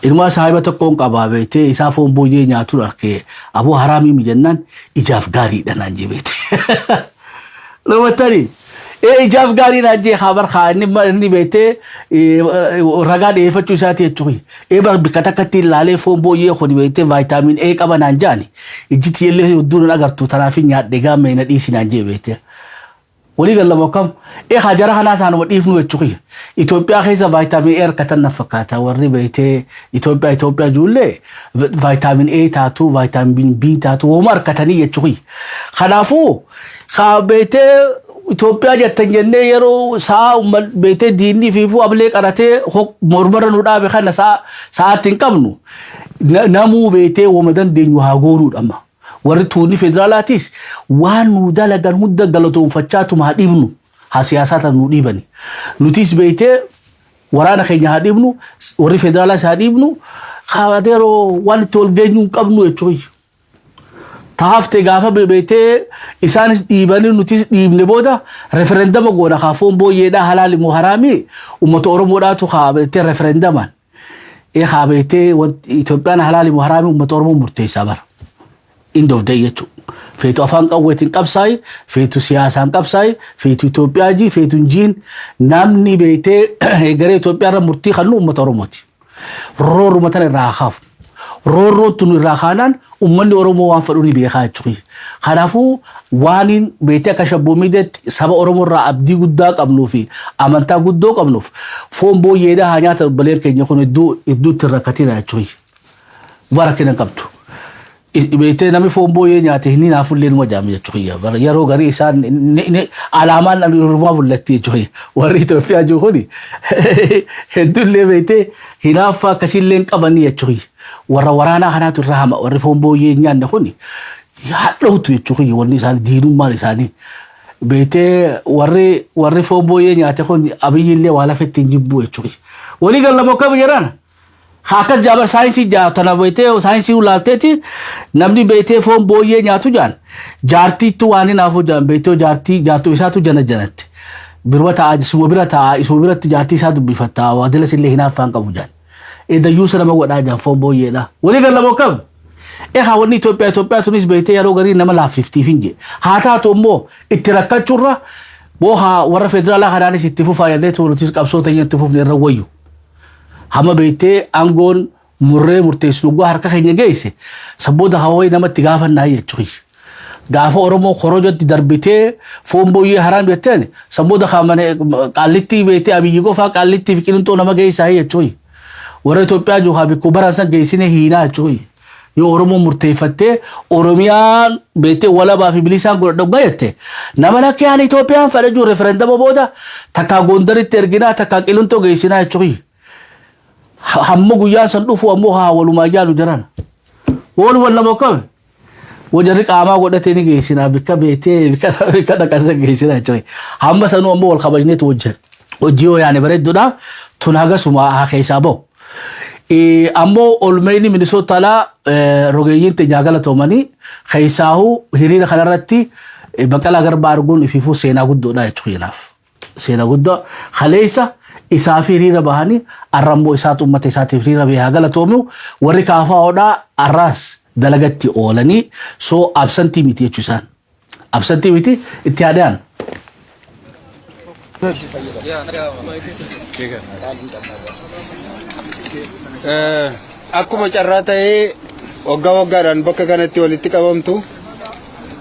Ilmaa saahiba tokkoon qabaa, beektee isaa foon booyyee nyaatuun arkee, aboo haraamii mi jennaan, ijaaf gaariidha naan jee beekte. Lubattanii ee ijaaf gaarii naan jee haa bar haa inni beektee ragaa dhiyeeffachuu isaati jechuudha. Ee bar bikka takkatti ilaalee foon booyyee kun beektee vitamin A qaba naan jaani. Ijji tiyyellee hedduu nan agartu, tanaaf hin nyaadhe gaammee na dhiisi naan jee beektee. Walii gallama akkam? Ee haa jara kanaa isaanuma dhiifnu jechuudha. Itoophiyaa keessa vitamin A harkatan na fakkaata, warri beektee Itoophiyaa ijoollee vitamin A taatu, vitamin B taatu wooma harkatanii jechuudha. Kanaafuu haa beektee Itoophiyaa jettan jennee yeroo sa'a beetee diinni fiifuu ablee qaratee mormarra nu dhaabe kana sa'aatti hin qabnu. Namuu beetee wama dandeenyu haa goonuudha amma. Warri tuunni federaalaatis waan nu dalagan hunda galatoonfachaatuma haa dhiibnu. Haa siyaasaa tan nu dhiibani. Nutis beetee waraana keenya haa dhiibnu, warri federaalaas haa dhiibnu. Yeroo waan itti wal geenyu hin qabnu jechuudha. Taafte gaafa beetee isaanis dhiibanii nutis dhiibne booda referendama goona kaa foon booyyeedhaa halaali moo haraami uummata Oromoodhaatu kaa beetee referendamaan. Ee kaa beetee Itoophiyaan halaali moo haraami uummata Oromoo murteessaa bara. End of day jechuudha. Feetu afaan qawweetiin qabsaayi, feetu siyaasaan qabsaayi, feetu Itoophiyaa jii, feetu hin namni beetee garee Itoophiyaa irra murtii kannu uummata Oromooti. Roorruma tana irraa haa kaafu. Roorroon tun irraa kaanaan uummanni Oromoo waan fedhu ni beekaa jechuudha. Kanaafuu waan beetee akka shabboo miidiyaatti saba Oromoo irraa abdii guddaa qabnuu fi amantaa guddoo qabnuuf foon booyyeedhaa haa nyaata obboleen keenya kun hedduu hedduutti rakkatina jechuudha. Bara qabdu. Beetee namni foon booyyee nyaate hin hinaafullee numa jaame jechuudha. Yeroo garii isaan alaamaan dhumaa mul'atti jechuudha. Warri Itoophiyaa jiru kuni hedduullee beetee hinaaffaa akkasiillee hin qabanii jechuudha. Warra waraanaa kanaatu irra hama warri foon booyyee hin nyaanne kuni hadhootu jechuudha wanni isaanii diinummaan isaanii. Beetee warri foon booyyee nyaate kun Abiyyillee waa lafa ittiin jibbu jechuudha. Walii galla mokkam jedhan. Akkas jaabar saayinsii jaa tana beetee saayinsii ulaalteeti namni beetee foon booyyee nyaatu jaan jaartiittu waan hinaafu jaan beetee jaartii jaartuu isaatu jana janatti. Birma ta'a isuma bira ta'a isuma biratti jaartii isaa dubbifatta waa dilas illee hinaaffaan qabu jaan. Edayyuusa nama godhaa jaan foon booyyeedha. Walii galla mokkam. Egaa wanni Itoophiyaa Itoophiyaa tunis beetee yeroo garii nama laaffiftiif hin jee. Haa taatu immoo itti rakkachuurra booha warra federaalaa kanaanis itti fufaa jennee nutis qabsoo teenya itti fufne irra wayyu. Hamma beektee aangoon murree murteessu dhugaa harka keenya geesse sabbooda hawaayi namatti gaafannaa jechuudha. Gaafa Oromoo korojootti darbitee foon booyyee haraam jetteen sabbooda qaallittii beektee Abiyyi qofaa qaallittii fi qilinxoo nama geessaa jechuudha. Warra Itoophiyaa jiru haa bikkuu baran san geessine hiinaa jechuudha. Yoo Oromoo murteeffattee Oromiyaan beektee walabaa fi bilisaan godhadhu dhugaa jette nama lakkee ani Itoophiyaan fedha jiru referendama booda takkaa Gondaritti erginaa takkaa qilinxoo geessinaa jechuudha. Hamma guyyaan san dhufu ammoo haa walumaa jaalu jiran. Walumaan nama akkami? Wajarri qaamaa godhatee ni geessinaa bikka beektee bikka dhaqasa geessinaa jechuudha. Hamma sanuu ammoo wal kabajneetu hojjeta. Hojii yoo yaane bareedduudha tun hagasuma haa keessaa bahu. Ammoo olmeyni Minisootalaa rogeeyyiin teenya galatoomanii keessaahuu hiriira kanarratti Baqqalaa Garbaa arguun ifiifuu seenaa guddoodha jechuudha kanaaf. Seenaa guddaa kaleessa isaa fi hiriira bahanii arrammoo isaatu uummata isaatiif hiriira bahee haa galatoomu warri kaafaa'oodhaa arraas dalagatti oolanii soo absent miti jechuu isaan. Absent miti itti yaadaan.
Akkuma carraa ta'ee waggaa waggaadhaan bakka kanatti walitti qabamtu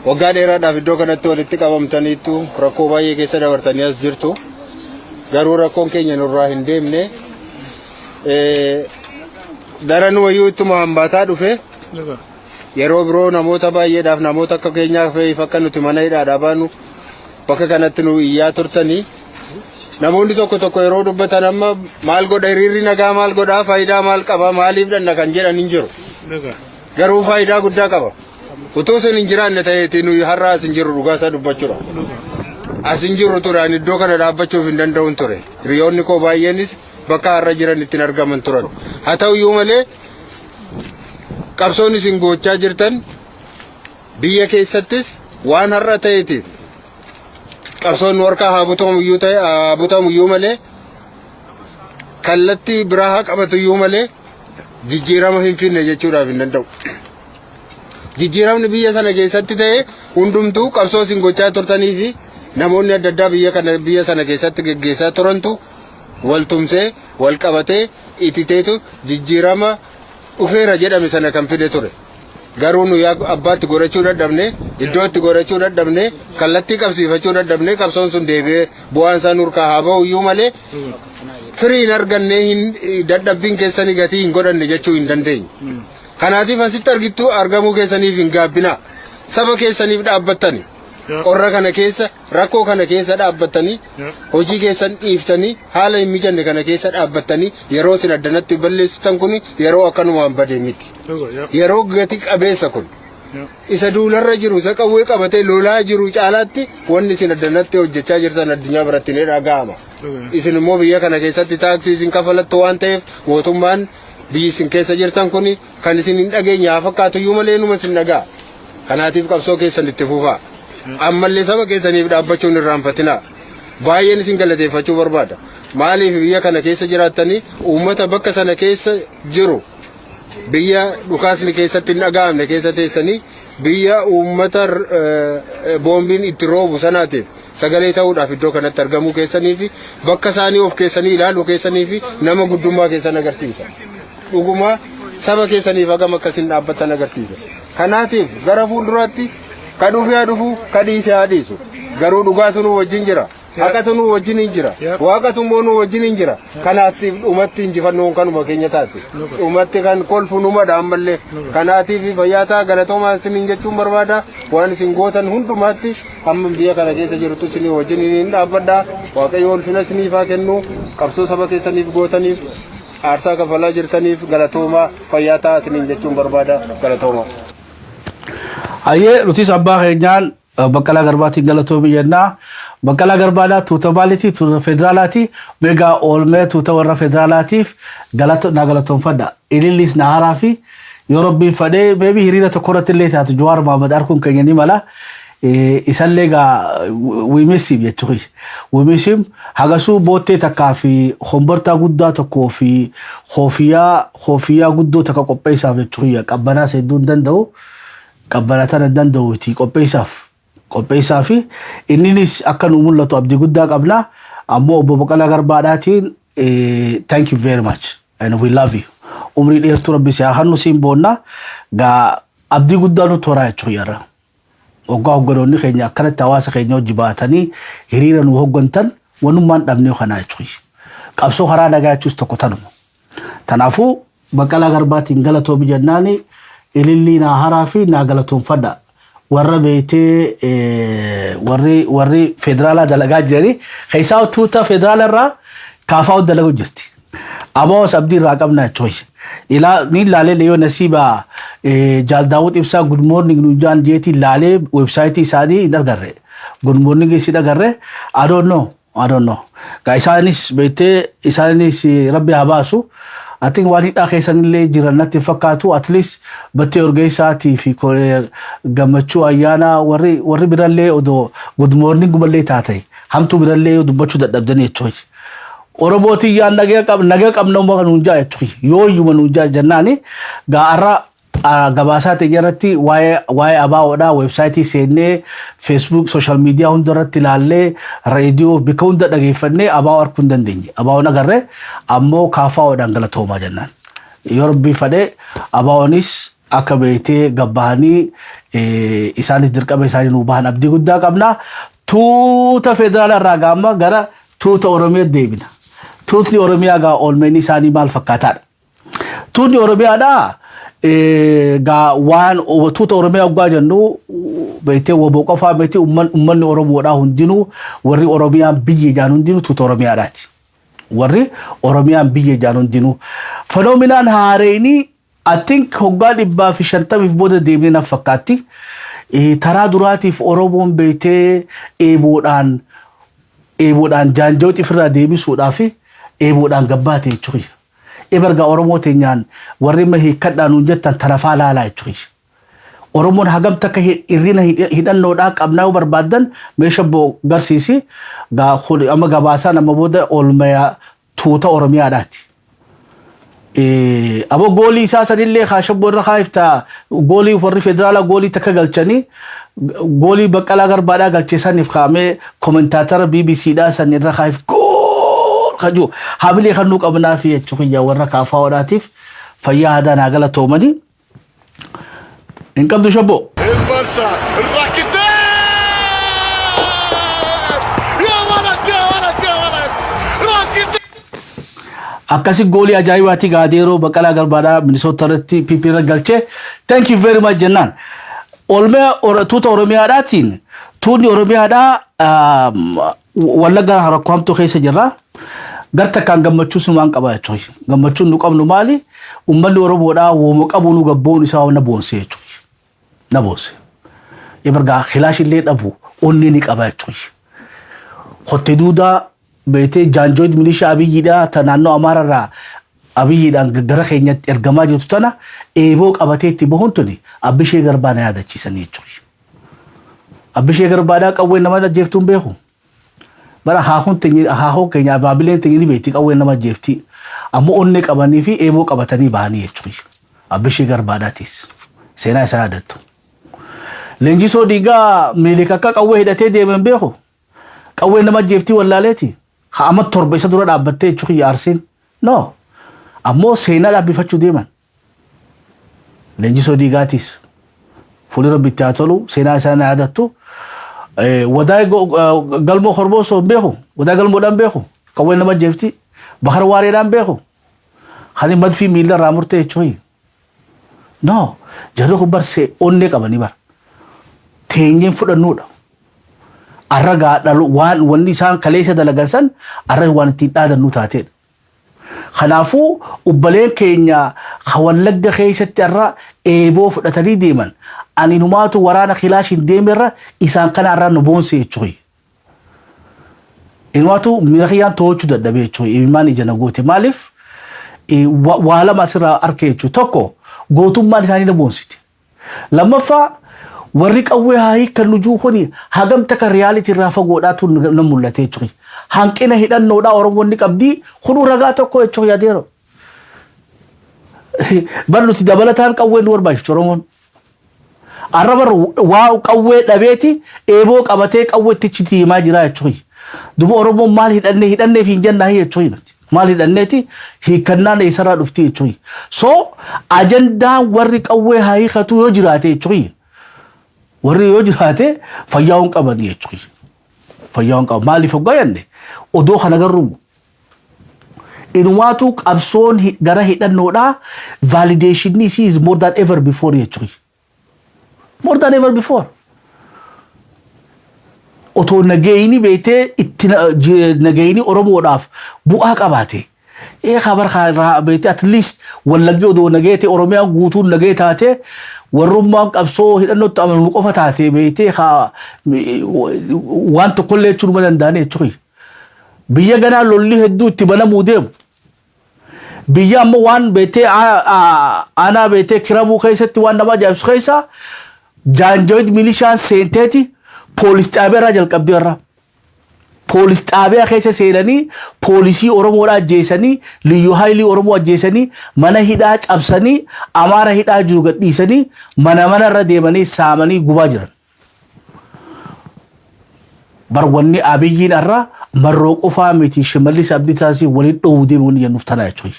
waggaa dheeraadhaaf iddoo kanatti walitti qabamtaniittu rakkoo baay'ee keessa dabartanii as jirtu. Garuu rakkoon keenya nurraa hin deemne. Daran wayyuu ittuma hambaataa dhufe. Yeroo biroo namoota baay'eedhaaf namoota akka keenyaaf akka nuti mana hidhaadhaa baanu bakka kanatti nu iyyaa turtanii. Namoonni tokko tokko yeroo dubbatan amma maal godha hiriirri nagaa maal godhaa faayidaa maal qaba maaliif dhanna kan jedhan hin jiru. Garuu faayidaa guddaa qaba. Utuu isin hin jiraanne ta'eeti nuyi har'a as hin jirru dhugaa isaa dubbachuudha. As hin jirru ture ani iddoo kana dhaabbachuuf hin danda'uun ture. Hiriyoonni koo baay'eenis bakka har'a jiran ittiin argaman turan. Haa ta'uyyuu malee qabsoon isin gochaa jirtan biyya keessattis waan har'a ta'eetiif qabsoon nu harkaa haa butamuyyuu ta'e haa butamuyyuu malee kallattii biraa haa qabatuyyuu malee jijjiirama hin finne jechuudhaaf hin danda'u. Jijjiiramni biyya sana keessatti ta'e hundumtuu qabsoo isin gochaa turtanii fi namoonni adda addaa biyya kana biyya sana keessatti geggeessaa turantu wal tumsee wal qabatee ititeetu jijjiirama dhufeera jedhame sana kan fide ture. Garuu nu abbaatti godhachuu dadhabne, iddootti godhachuu dadhabne, kallattii qabsiifachuu dadhabne qabsoon sun deebi'ee bu'aan isaa nurkaa haa ba'u iyyuu malee firii hin arganne hin dadhabbiin keessanii gatii hin godhanne jechuu hin dandeenyu. Kanaatiif asitti argittuu argamuu keessaniif hin gaabbinaa. Saba keessaniif dhaabbattani. Qorra kana keessa, rakkoo kana keessa dhaabbattanii, hojii keessan dhiiftanii, haala hin mijanne kana keessa dhaabbattanii yeroo isin addanatti balleessitan kun yeroo akkanumaan bade miti. Yeroo gati qabeessa kun. Isa duularra jiru, isa qawwee qabatee lolaa jiru caalaatti wanni isin addanatti hojjechaa jirtan addunyaa biratti ni dhaga'ama. Isin immoo biyya kana keessatti taaksii isin kafalattu waan ta'eef, mootummaan biyyi isin keessa jirtan kun kan isin hin dhageenye haa fakkaatu iyyuu malee numa isin dhaga'a. Kanaatiif qabsoo keessan itti fufaa. Ammallee saba keessaniif dhaabbachuun irraanfatinaa. Baay'een isin galateeffachuu barbaada. Maaliif biyya kana keessa jiraattanii uummata bakka sana keessa jiru, biyya dhukaasni keessatti hin dhaga'amne keessa teessanii, biyya uummata boombiin itti roobu sanaatiif sagalee ta'uudhaaf iddoo kanatti argamuu keessanii fi bakka isaanii of keessanii ilaaluu keessanii fi nama guddummaa keessan agarsiisa. Dhuguma saba keessaniif hagam akkasin dhaabbattan agarsiisa. Kanaatiif gara fuulduraatti ka dhufe haa dhufu, ka dhiise haa dhiisu. Garuu dhugaatu nu wajjin jira. Haqatu nu wajjin hin jira. Waaqatu immoo nu wajjin hin jira. Kanaatiif dhumatti injifannoon kanuma keenya taate. Dhumatti kan kolfu numadha ammallee. Kanaatiif fayyaa ta'a, galatoomaa isiniin jechuun barbaada. Waan isin gootan hundumaatti hamma biyya kana keessa jirtu isinii wajjin hin dhaabbadha. Waaqayyo ulfina isiniif haa kennu. Qabsoo saba keessaniif gootaniif, aarsaa kafalaa jirtaniif galatoomaa, fayyaa ta'a isiniin jechuun barbaada. Galatoomaa.
Hayyee, nutis abbaa keenyaan Baqqalaa Garbaatiin galatoomi jennaa. Baqqalaa Garbaadhaa tuuta maaliiti? Tuuta federaalaati. Meegaa oolmee tuuta warra federaalaatiif galata na galatoonfadha. Ilillis na haraa fi yoo Rabbiin fadhee maybe hiriira tokko irratti illee taatu Jawaar Mohaammed arguun keenya ni mala. Isallee gaa we miss him jechuudha. We miss him. Hagasuu boottee takkaa fi hombortaa guddaa tokkoo fi koofiyaa guddoo takka qopheessaaf jechuudha. Qabbanaas hedduu hin danda'u. Qabbana tana hin danda'uuti, qopheessaaf inninis akka nu mul'atu abdii guddaa qabna. Ammoo obbo Baqqalaa Garbaadhaatiin thank you very much and we love you. Umrii dheertuu Rabbi si haa kennu, siin boonna. Gaa abdii guddaa nutti horaa jechuudha yarra. Waggaa hogganoonni keenya akkanatti hawaasa keenya hojii baatanii hiriira nu hoggantan wanummaan dhabnee kanaa jechuudha. Qabsoo karaa nagaa jechuus tokko tanuma. Kanaafuu Baqqalaa Garbaatiin galatoomi jennaani, ilillii naa haraa fi naa galatoonfadha. Warra beektee warri federaalaa dalagaa jiranii keessaa tuuta federaala irraa kaafaa dalagu jirti. Abawas abdii irraa qabna jechuudha. Ilaa ni ilaalee yoo nasiiba Jaal Daawud Ibsaa "Good morning" nu jaan jeetii ilaalee weebsaayitii isaanii hin agarre. "Good morning" isin agarre. I don't know. I don't know. Gaa isaanis beektee isaanis Rabbi haa baasu. I think waan hidhaa keessanillee jiran natti hin fakkaatu. At least Battee Orgeessaatii fi Gammachuu Ayyaanaa warri birallee odoo "Good morning" gumallee taate hamtuu birallee dubbachuu dadhabdanii jechuudha. Oromootiin yaan nagaa qabna uma nuun jaa jechuudha. Yoo iyyuma nuun jaa jennaani gaa har'a gabaasaa ta'e irratti waa'ee ABOdhaa weebsaayitii seennee, Facebook, social media hunda irratti ilaallee, reediyoo bakka hunda dhageeffannee ABO arguu hin dandeenye. ABOn agarree ammoo KFOdhaan galatoomaa jennaan. Yoo Rabbi fadhee ABOnis akka beektee gabbahanii isaanis dirqama isaanii nuu bahan abdii guddaa qabna. Tuuta federaala irraa gaama gara tuuta Oromiyaa deebina. Tuutni Oromiyaa gaa oolmeenni isaanii maal fakkaataadha? Tuutni Oromiyaadhaa gaa waan tuuta Oromiyaa waggaa jennu beektee woboo qofaa beektee uummanni Oromoodhaa hundinuu, warri Oromiyaan biyya ijaan hundinuu tuuta Oromiyaadhaati. Warri Oromiyaan biyya ijaan hundinuu. Phenomenaan haareenii I think hoggaa 150f booda deemnee na fakkaatti. Taraa duraatiif Oromoon beektee eeboodhaan jaanjoo ifirraa deebisuudhaaf eeboodhaan gabbaate jechuudha. Ebargaa Oromoo teenyaan warri amma hiikkadhaa nuun jettan tarafaa laalaa jechuudha. Oromoon hagam takka hirrina hidhannoodhaa qabnaa yoo barbaaddan meeshaa boo garsiisi. Amma gabaasaan amma booda oolmaya tuuta Oromiyaadhaati. Aboo goolii isaa sanillee kaashabboo irra kaayiftaa, goolii warri federaalaa goolii takka galchanii goolii Baqqalaa Garbaadhaa galchee saniif kaa'amee commentator BBCdhaa san irra kaayif gool kajuu hamilee kan nuu qabnaa fi jechuun warra KFOdhaatiif fayyaa aadaa naa galatoomanii. Hin qabdu shabboo.
البارسا الراكتين يا ولد يا ولد يا ولد راكتين.
Akkasi goolii ajaa'ibaati gaadeeroo Baqqalaa Garbaadhaa Minisoota irratti PP irra galchee, thank you very much jennaan. Olmee tuuta Oromiyaadhaatiin Tuunni Oromiyaadhaa Wallagga rakkoo hamtuu keessa jirra. Gar takkaan gammachuu sumaan qaba jechuudha. Gammachuun nu qabnu maali? Uummanni Oromoodhaa wooma qabu nu gabboon isaa na boonse jechuudha. Na boonse. Ebargaa kilaashillee dhabu onni ni qaba jechuudha. Kottee duudaa beetee jaanjooid milishaa Abiyyiidhaa ta naannoo Amaararraa Abiyyiidhaan gara keenyatti ergamaa jirtu tana eeboo qabatee itti bahuun tuni Abbishee Garbaa na yaadachiisanii jechuudha. Abbishee Garbaadhaa qawween nama ajjeeftuun beeku. Bara haahuun keenya abaabileen teenya ni beekti qawween nama ajjeefti. Ammoo onnee qabanii fi eeboo qabatanii bahanii jechuudha. Abbishee Garbaadhaatis seenaa isaa yaadattu. Leenjisoo Diigaa Miilik akka qawwee hidhatee deemen beeku. Qawween nama ajjeeftii wallaaleeti. Amma 7 isa dura dhaabbattee jechuudha Arsiin. No. Ammoo seenaa dhaabbifachuu deeman. Leenjisoo Diigaatis. Fuulli Rabbi itti haa tolu, seenaa isaa na yaadattu. Wadaa Galmoo Korboosoo hin beeku. Wadaa Galmoodhaan beeku. Qawween nama ajjeefti. Bahar Waareedhaan beeku. Hani madfii miila irraa murtee jechuudha. No. Jarri kun barsee onnee qabanii bara. Teenyeen fudhannuudha. Arra gaa dhalu waan wanni isaan kaleessa dalagan san arra waan ittiin dhaadannu taateedha. Kanaafuu obboleen keenya Wallagga keessatti arra eeboo fudhatanii deeman, ani numaatu waraana kilaashin deemerra isaan kana arra nu boonse jechuudha. Inumaatu miira kiyyaan to'achuu dadhabee jechuudha. Imimmaan ija na goote. Maaliif waa lama asirraa arke jechuudha. Tokko, gootummaan isaanii na boonsite. Lammaffaa, warri qawwee haa hiikkan nujuu kuni hagam takka reality irraa fagoodhaatu na mul'ate jechuudha. Hanqina hidhannoodhaa Oromoonni qabdii kunuu ragaa tokko jechuudha yaadeero. Bar nuti dabalataan qawwee nu barbaachisu Oromoon. Arra bar waa qawwee dhabeeti eeboo qabatee qawwee itti himaa jira jechuudha. Duba Oromoon maal hidhannee hidhannee fi hin jennaa jechuudha nuti. Maal hidhanneeti hiikkannaan eessarraa dhufti jechuudha. So ajandaan warri qawwee haa hiikatu yoo jiraate jechuudha. Warri yoo jiraate fayyaa hin qaban jechuudha. Fayyaa hin qaban. Maaliif hoggaa jenne odoo kana garuu inumaatu qabsoon gara hidhannoodhaa validation isii is more than ever before jechuudha. More than ever before. Otoo nageenyi beetee itti nageenyi Oromoodhaaf bu'aa qabaate. Ee kabar beetee at least Wallaggi odoo nageete, Oromiyaan guutuun nagee taate, warrummaan qabsoo hidhannootti amanu qofa taate beetee waan tokkollee jechuun ma danda'ani jechuudha. Biyya ganaa lolli hedduu itti banamuu deemu. Biyya ammoo waan beetee aanaa beetee Kiramuu keessatti waan nama ajaa'ibsu keessa jaanjawid milishaan seenteeti poolis xaabiyaa irraa jalqabdee irraa. Poolis xaabiyaa keessa seenanii poolisii Oromoodhaa ajjeesanii, liyyuu haayilii Oromoo ajjeesanii, mana hidhaa cabsanii, Amaara hidhaa jiru gadhiisanii, mana mana irra deemanii saamanii gubaa jiran. Bar wanni Abiyyiin irraa Marroo qofaa miti, Shimallis Abdiisaasii waliin dhoowwu deemu wanni jennuuf tanaa jechuudha.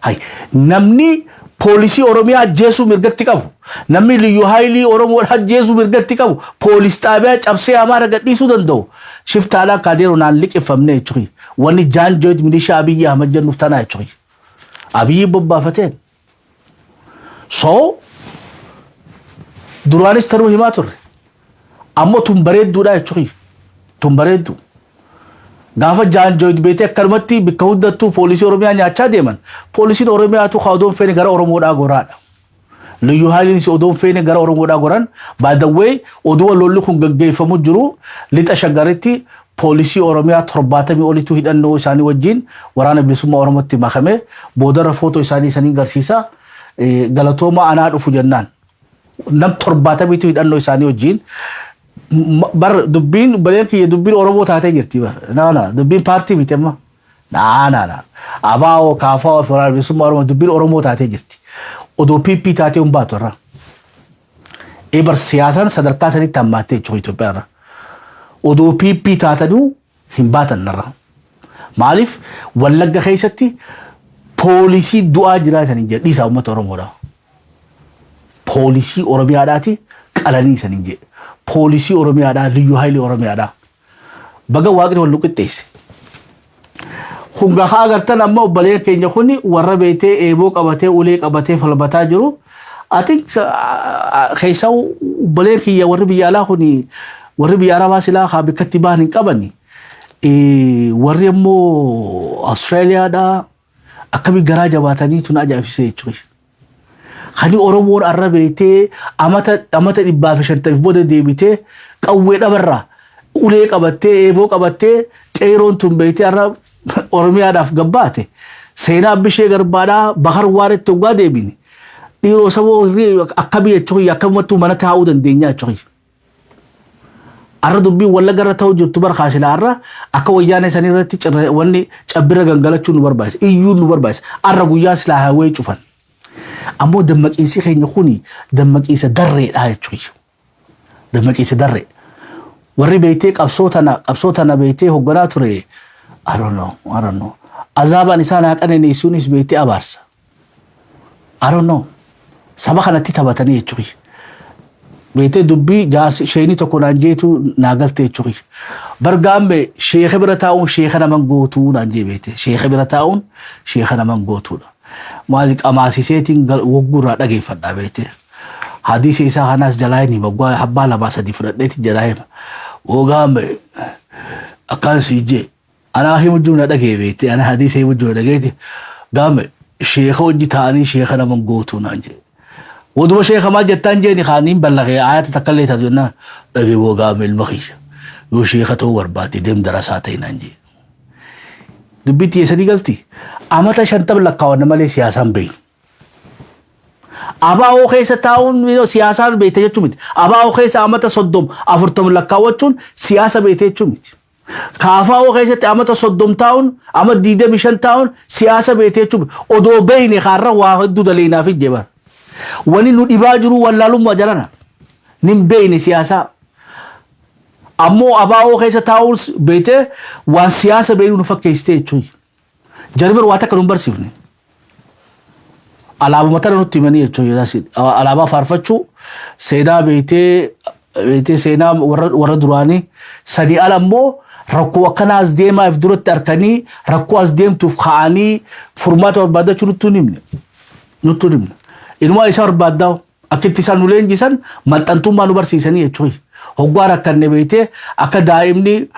Hay, namni poolisii Oromiyaa ajjeesuu mirgatti qabu, namni liyyuu haayilii Oromoodhaa ajjeesuu mirgatti qabu, poolis xaabiyaa cabsee Amaara gadhiisuu danda'u. Shiftaadhaa kaadeeroo naan liqeeffamne jechuudha. Wanni jaanjooit milishaa Abiyyi Ahmad jennuuf tanaa jechuudha. Abiyyi bobbaafateen. So duraanis tanuu himaa turre. Ammoo tun bareedduudha jechuudha. Tun bareeddu. Gaafa jaanjooit beetee akkanumatti bakka hundattuu poolisii Oromiyaa nyaachaa deeman. Poolisiin Oromiyaatu kaa odoon feene gara Oromoodhaa goraadha. Liyyuu haayiliinis odoon feene gara Oromoodhaa goran. By the way, oduu lolli kun gaggeeffamu jiru lixa Shaggaritti poolisii Oromiyaa 70 olitu hidhannoo isaanii wajjin Waraana Bilisummaa Oromootti makame. Boodarra footoo isaanii isanii garsiisa. Galatooma anaa dhufu jennaan. Nam 70tu hidhannoo isaanii wajjin bar dubbiin baleen kiyya dubbiin Oromoo taatee jirti bar. Na na dubbiin paartii miti amma. Na na na. ABO, KFO fi Waraana Bilisummaa Oromoo dubbiin Oromoo taatee jirti. Odoo PP taatee hin baatu irraa. Ebar siyaasaan sadarkaa sanitti hammaattee jechuudha Itoophiyaa irra. Odoo PP taatanii hin baatan irraa. Maaliif Wallagga keessatti poolisii du'aa jiraa isanii jedhe dhiisaa uummata Oromoodha. Poolisii Oromiyaadhaati qalanii isanii jedhe. Poolisii Oromiyaadhaa, liyyuu haayilii Oromiyaadhaa. Baga Waaqni wal nu qixxeesse. Kun gahaa agartan amma obboleen keenya kun warra beetee eeboo qabatee ulee qabatee falmataa jiru. I think keessaa obboleen kiyya warri biyya alaa kuni, warri biyya arabaa silaa haa bikkatti bahan hin qabani. Warri immoo Austraaliyaadhaa akkamii garaa jabaatanii tun ajaa'ibsiisee jechuudha. Kani Oromoon arra beektee amata 150 booda deebitee qawwee dhabarraa ulee qabattee, eeboo qabattee, qeeroon tun beektee arra Oromiyaadhaaf gabbaate. Seenaa Bishee Garbaadhaa Bakar Waaretti hoggaa deebine. Dhiiroo saboo akkamii jechuudha, akkamumattuu mana taa'uu dandeenya jechuudha. Arra dubbiin Wallagga irra ta'uu jirtu bara kaasila arra akka wayyaanee sanii irratti wanni cabbira gangalachuu nu barbaachisa. Iyyuun nu barbaachisa. Arra guyyaa silaa hawwee cufan. Ammoo dammaqiinsi keenya kuni dammaqiinsa darreedha jechuudha. Dammaqiinsa darree. Warri beektee qabsoo tana beektee hoogganaa ture, I don't know, I don't know. Azaabaan isaan haa qananiisuunis beektee abaarsa. I don't know. Saba kanatti taphatanii jechuudha. Beektee dubbii jaarsi sheenii tokko naan jeetu naa galte jechuudha. Bargaambe sheeka bira taa'uun sheeka naman gootuu naan jee beekte. Sheeka bira taa'uun sheeka naman gootuudha. Maali qamaasiseetiin wogguurraa dhageeffadhaa beekte. Hadiisa isaa kanaas jalaa hin hima, gwaa abbaa lamaa sadii fudhadheeti jalaa hima. Wogaambe akkaan sii jee anaa himu jiru na dhagee beekte, ana hadiisa himu jiru na dhageeti, gaame sheeka hojii ta'anii sheeka naman gootuu naan jee. Waduma sheeka maal jettaan jeeni kaaniin ballaqee ayata takka illee taatu jennaan, dhagee wogaame, ilma kiyya, yoo sheeka ta'uu barbaadde deem darasaa ta'e naan jee. Dubbitti eessanii galti? Amata 50 lakkaawwanna malee siyaasaan beeynu. Abaa'oo keessa taa'uun siyaasaan beekte jechuu miti. Abaa'oo keessa amata 30 40 lakkaawwachuun siyaasa beekte jechuu miti. Kaafaa'oo keessatti amata 30 taa'uun, ama 25 taa'uun siyaasa beekte jechuu miti. Odoo beeyne kaarra waa hedduu daleenaaf hin bara. Wani nu dhibaa jiru wallaalummaa jalana. Nin beeyne siyaasaa. Ammoo abaa'oo keessa taa'uun beekte waan siyaasa beeynu nu fakkeessite jechuudha. Jarri waa takka nu hin barsiifne. Alaabuma tana nutti himanii jechuudha. Alaabaa faarfachuu, seenaa beektee seenaa warra duraanii sadii ala immoo rakkoo akkanaa as deemaa if duratti harkanii rakkoo as deemtuuf ka'anii furmaata barbaadachuu nutti hin himne. Nutti hin himne. Inumaa isa barbaaddaa akkitti isaan nu leenjisan maxxantummaa nu barsiisanii jechuudha. Hoggaa rakkanne beektee akka daa'imni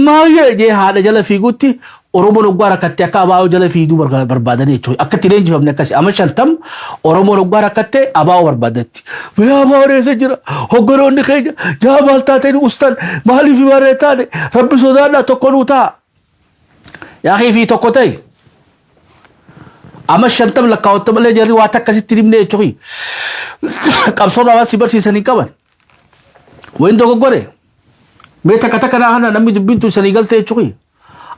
maayyee jee haadha jala fiigutti, Oromoon hoggaa rakkatte akka abaa'oo jala fiiguu barbaadanii jechuudha. Akka itti leenjifamne akkasi. Amma 50 Oromoon hoggaa rakkatte abaa'oo barbaadatti. Mee abaa'oon eessa jira? Hogganoonni keenya jaa maal taateen ustan, maaliif baree taane, rabbi sodaadhaa tokko nuu ta'a. Yaa fi tokko ta'e. Amma 50 lakkaawwatta malee jarri waa akkasitti himne jechuudha. Qabsoo namaa si barsiisanii qaban. Wayin dogoggore. Mee takka takka naa kana namni dubbiin tun sanii galte jechuudha.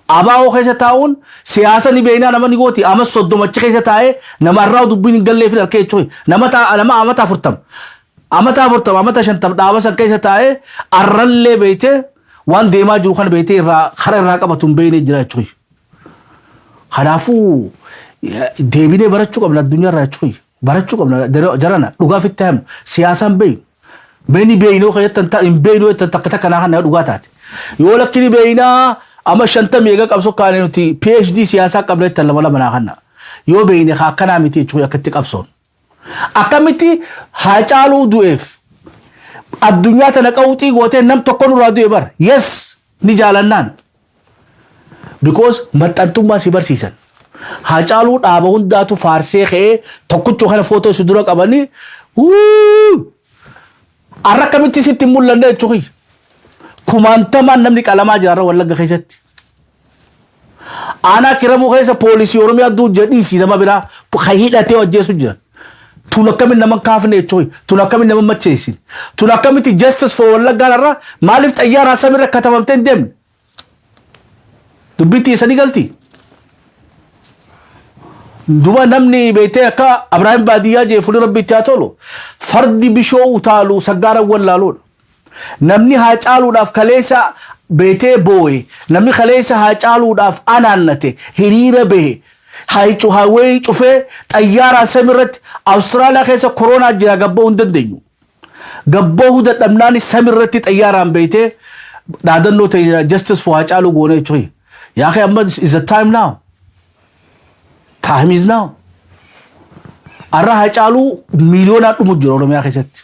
Abaa'oo keessa taa'uun siyaasa ni beeknaa nama ni gooti. Ama 30 achi keessa taa'ee nama irraa dubbiin hin galleef harkee jechuudha. Nama amata 40. Amata 40, amata 50 dhaaba san keessa taa'ee arrallee beektee waan deemaa jiru kana beektee irraa kara irraa qabatu hin beekne jira jechuudha. Kanaafuu deebinee barachuu qabna addunyaarraa jechuudha. Barachuu qabna jarana, dhugaaf itti himu siyaasaan beeynu. Beeni beeynoo kan jettan hin beeynoo jettan, takka takka naa kana dhugaa taate. Yoo lakkini beeynaa amma 50 eega qabsoo kaane nuti PhD siyaasaa qabna jettan, lama lama naa kana. Yoo beeyne haa akkanaa miti jechuudha akkatti qabsoon. Akkamitti Haacaaluu du'eef addunyaa tana qawxii gootee nam tokko nurraa du'e bara. Yes, ni jaalannaan. Because maxxantummaa si barsiisan. Haacaaluu dhaaba hundaatu faarsee ka'ee tokkichuu kana footoo si dura qabanii arra akkamitti sitti hin mul'anne jechuudha. Kumaantamaan namni qalamaa jira har'a Wallagga keessatti. Aanaa Kiramuu keessa poolisii Oromiyaa duu jedhiisi nama biraa kan hidhatee ajjeesu jira. Tun akkamiin nama kaafne jechuudha. Tun akkamiin nama macheessin. Tun akkamitti justice for Wallaggaan irra maaliif xayyaaraan samiirra katabamtee hin deemne? Dubbitti isanii galti. Duba namni beektee akka Abrahaam baadiyyaa jee, fuulli rabbi itti haa tolu. Fardi bishoo utaalu saggaara wallaaluudha. Namni haa caaluudhaaf kaleessa beetee boo'e, namni kaleessa haa caaluudhaaf anaannate, hiriira bahe, hawwee cufee xayyaaraan samiirratti Awustiraaliyaa keessa koronaa jira, gabba'uu hin dandeenyu. Gabba'uu dadhabnaan samiirratti xayyaaraan beetee dhaadannoo ta'e justice for Haacaaluu goone jechuudha. Yaa akhi, amma is the time now. Time is now. Arra Hacaaluu miiliyoonaan dhumu jira Oromiyaa keessatti.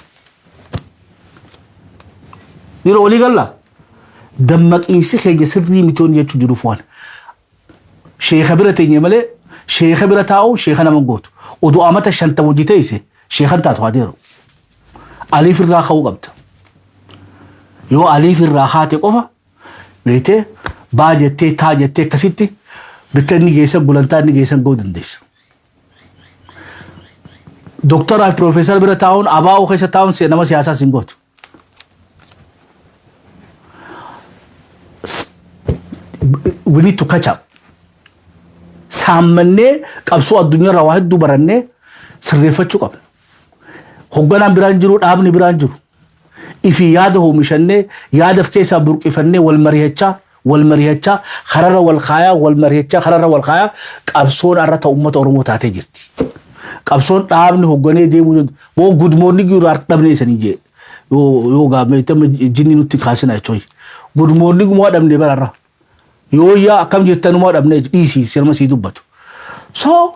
Yeroo walii galla dammaqiinsi keenya sirrii mitoon jechuu jiruuf waan. Sheeka bira teenye malee sheeka bira taa'u sheeka nama gootu. Oduu amata 50 hojii teesse sheekan taatu haa deeru. Aliif irraa ka'uu qabda. Yoo aliif irraa haate qofa beektee baa jettee taa jettee akkasitti bakka inni geessan gulantaa inni geessan ga'uu dandeessa. Doktoraa fi piroofeesara bira taa'uun abaa'oo keessa taa'uun nama siyaasaa sin gootu. We need to catch up. Saammannee qabsoo addunyaarraa waa hedduu barannee sirreeffachuu qabna. Hogganaan biraan jiru, dhaabni biraan jiru. Ifi yaada oomishannee yaada of keessaa burqifannee wal mari'achaa wal mari'achaa kararra wal kaayaa wal mari'achaa kararra wal kaayaa qabsoon har'a ta'u uummata Oromoo taatee jirti. Qabsoon dhaabni hogganee deemuu danda'u. Boo gudmoonni giiruu harka dhabnee isanii jee. Yoo gaafame jinni nutti kaasina jechuudha. Gudmoonni gumaa dhabnee bararra. Yoo yaa akkam jettanumaa dhabnee dhiisii sirma sii dubbatu. So